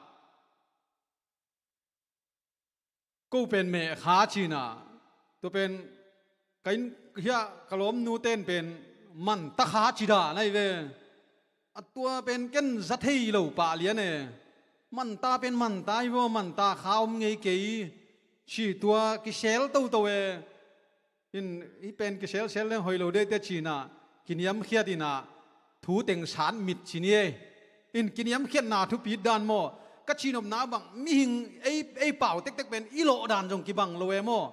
ko pen mehkha cina. Tua pen ka inn hiah ka lawmnu ten pen manta kha ci dan ahi ve. A tua pen ken za thei lo pah lian e. Manta pen manta hi vaw, manta kha om ngei kei. Ci tua kisel toto e. In, hih pen kiselsel leng hoih lo dei te cina, kiniamkhiat ina thu teng san mit ci ni ei. In, kiniamkhiatna thupit dan maw? Ka cinopna bang mihing ei, ei pau tektek pen i lawh dan zong kibang lo e maw?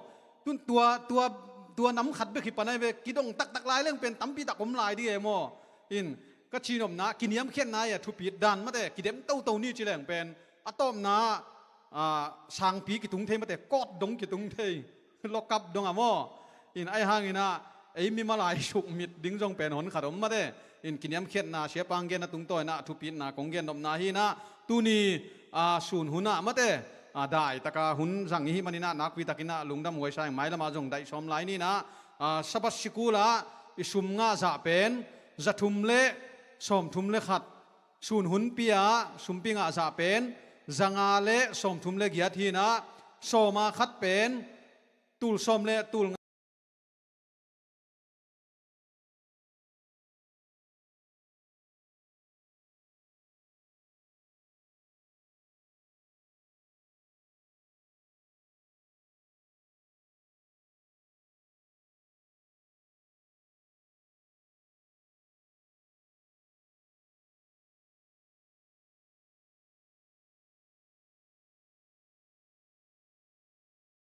Tun tua, tua, tua nam khat bek hi pan ahi ve, kidong taktak lai leng pen tampi tak om lai ding e maw? In, ka cinopna kiniamkhiatna a thupit dan mate, kidem toto ni ci leng pen a tawpna, a, sangpi kitung thei mate, kawt dong kitung thei, lokap dong a maw? In, ahi hangin ah ei mimal ai sukmit ding zong pen hon khat om mate. In, kiniamkhiatna siapa hong gen a tungtawn ah thupitna kong gen nopna hi in ah tuni, a, sun hun ah mate, a, daitaka hun zang i hih manin ah nakpi takin ah lungdam huai sa ing. Mailamah zong daih sawm lai ni in ah, a, Sabbath sikul ah i sum ngah zah pen za thum le sawm thum le khat. Sun hunpi ah sumpi ngah zah pen za nga le sawm thum le giat hi in ah, sawm a khat pen tul sawm le tul nga.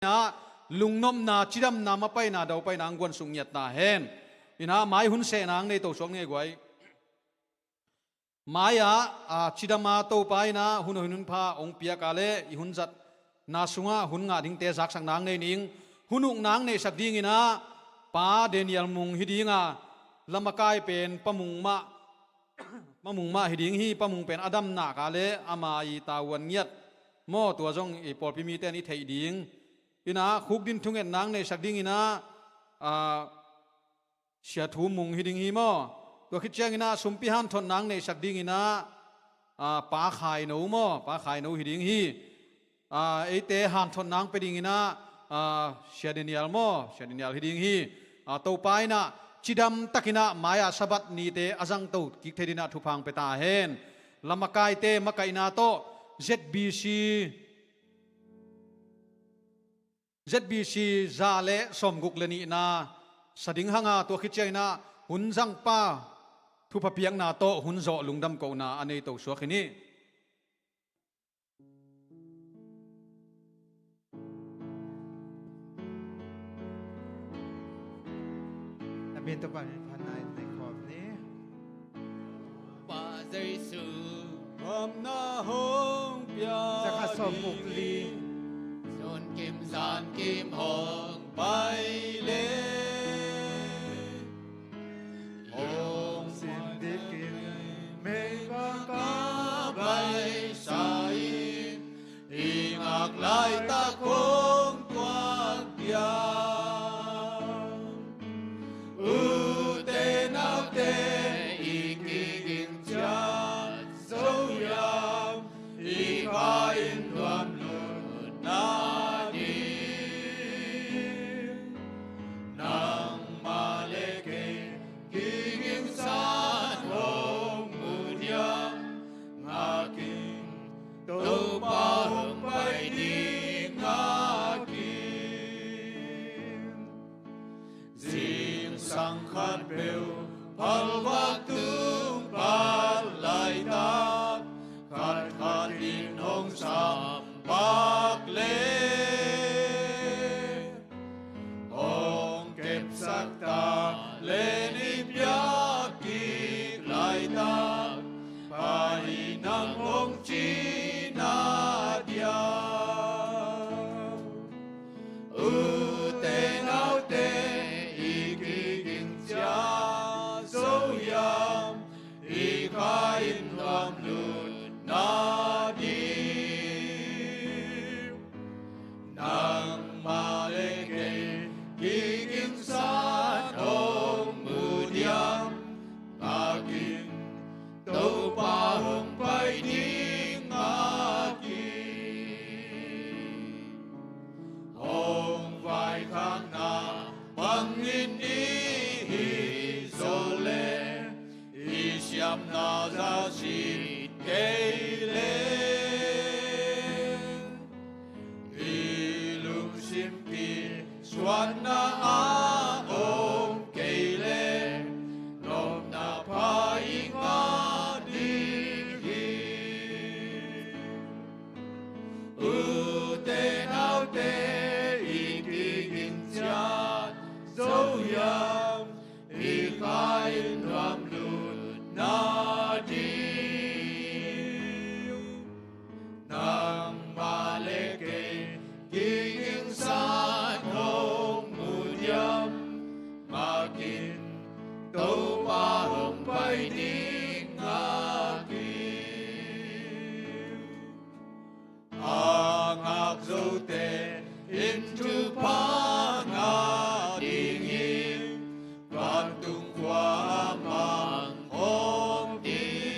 Na, lungnopna, cidamna, mapaina, daupaina ang guan suk ngiat ta hen. Ina, mai hun sehna ang nei to suak ngei guai. Mai-ah, a, cidama Topa ina hun hoih hun pha hong piak a le i hun zatna sungah hun ngah dingte zaksak nang nei ning. Hun uk nang neihsak dingin ah Pa Daniel Mung hi dinga, lamakai pen Pa Mung mah, Pa Mung mah hi ding hi. Pa Mung pen a dam nak a le ama i tavuan ngiat maw, tua zong i pawlpi mite in i theih ding. Ina khukdin thunget nang neihsak dingin ah, a, Sia Thu Mung hi ding hi maw? Tua khit ciangin ah sumpi hanthotna ang neihsak dingin ah, a, Pa Khai No maw? Pa Khai No hi ding hi. A, eite hanthotna ang pia dingin ah, a, Sia Daniel maw? Sia Daniel hi ding hi. A, Topa in ah cidam takin ah mai-ah Sabbath nite a zangto kik thei dingin ah thupha hong pia ta hen. Lamakaite makaihna tawh Z B C, Z B C za le sawmguk le nihna sa ding hang a, tua khit ciangin ah hun zangpa thupha piakna tawh hun zawh lungdam kohna a nei to suak hi ni. Na min tawh pan in phan nai nei khawm ni. Pa Jesu, phamna hong pia. Zakhat sawmguk li. Sun kim zan kim hong pai le. Hong sin dikin mei ka baisa in, i ngak laitak hong tuak dia. Ute naute, i kiging ciat zo hiam, i kha in nuam lutna ding. Nangmah le kei kiging san hong mu diam, ngak in, Topa hong pai ding ngak in. Zingsang khatpeuh phalvak tung pan laitak, khatkhat in hong sam pak le, hong kepsak ta le, i piak kik laitak, pai nang hong cihna diam. Ute naute, i kiging ciat zo hiam, i kha in nuam lutna ding. Nangmah le kei kiging san hong mu diam, ngak in, Topa hong pai ding ngak in. Hong vaikhakna bangin i hih zawh le, i siamna za sit kei le, i lungsim kisuanna a om kei le, nopna pha i ngah ding hi. Ute naute, i kiging ciat zo hiam, i kha in nuam lutna ding. Nangmah le kei kiging san hong mu diam, ngak in, Topa hong pai ding ngak in. A ngak zote in thupha ngah ding hi, vantung khua a mang khawm ding.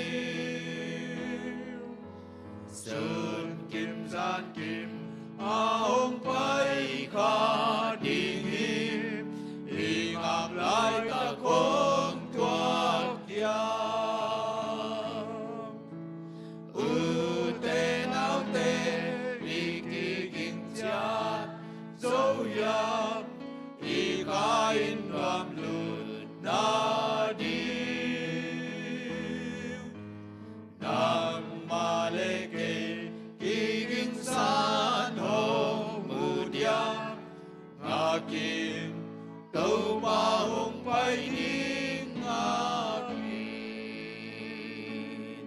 Sun kim zan kim a hong pai kha ding hi, i ngak laitak hong tuak diam. Ute naute, i kiging ciat zo hiam, i kha in nuam lutna ding. Nangmah le kei kiging san hong mu diam, ngak in, Topa hong pai ding ngak in.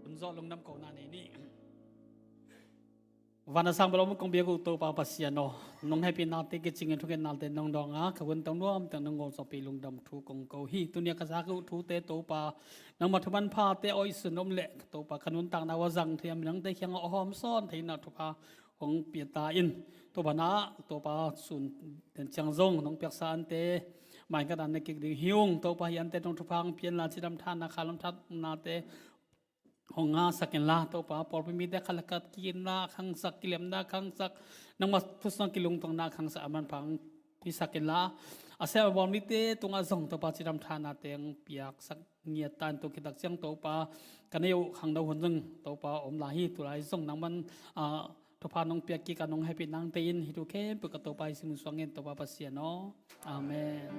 Hun zawh lungdam kohna nei ni. Van a sang bel om kong biak uh Topa Pasian aw, nong hehpihna te kicingin thungetna te nong dawng a, ka hun tong nuam teng nong ngolzawhpih lungdam thu kong ko hi. Tuni a ka zak uh thute Topa, nangmah thuman phate awihsun om leh Topa, ka nuntakna uh a zang thei a, midangte kiangah a hawm sawn theihna thupha hong pia ta in. Topa na, Topa sun den ciang zong nong piaksa ante mai khat an na kik ding hi ung. Topa hih ante nong thupha hong pia inla, cidam thanna, khalam thatnate hong ngahsak inla, Topa, pawlpi mite khat le khat kiimna khangsak, kilemna khangsak, nangmah thusang kilungtuangna khangsak a manpha hong pisak inla, a sia a bawl mite tungah zong Topa cidam thana teng piaksak ngiat ta in, tua khit tak ciang Topa ka nei uh khangno hun zong Topa om lai hi. Tulai zong nangman, ah, thupha nong piak kik a nong hehpih nangte in hih thu khempeuh ka Topa Jesu min suang in Topa Pasian aw. Amen.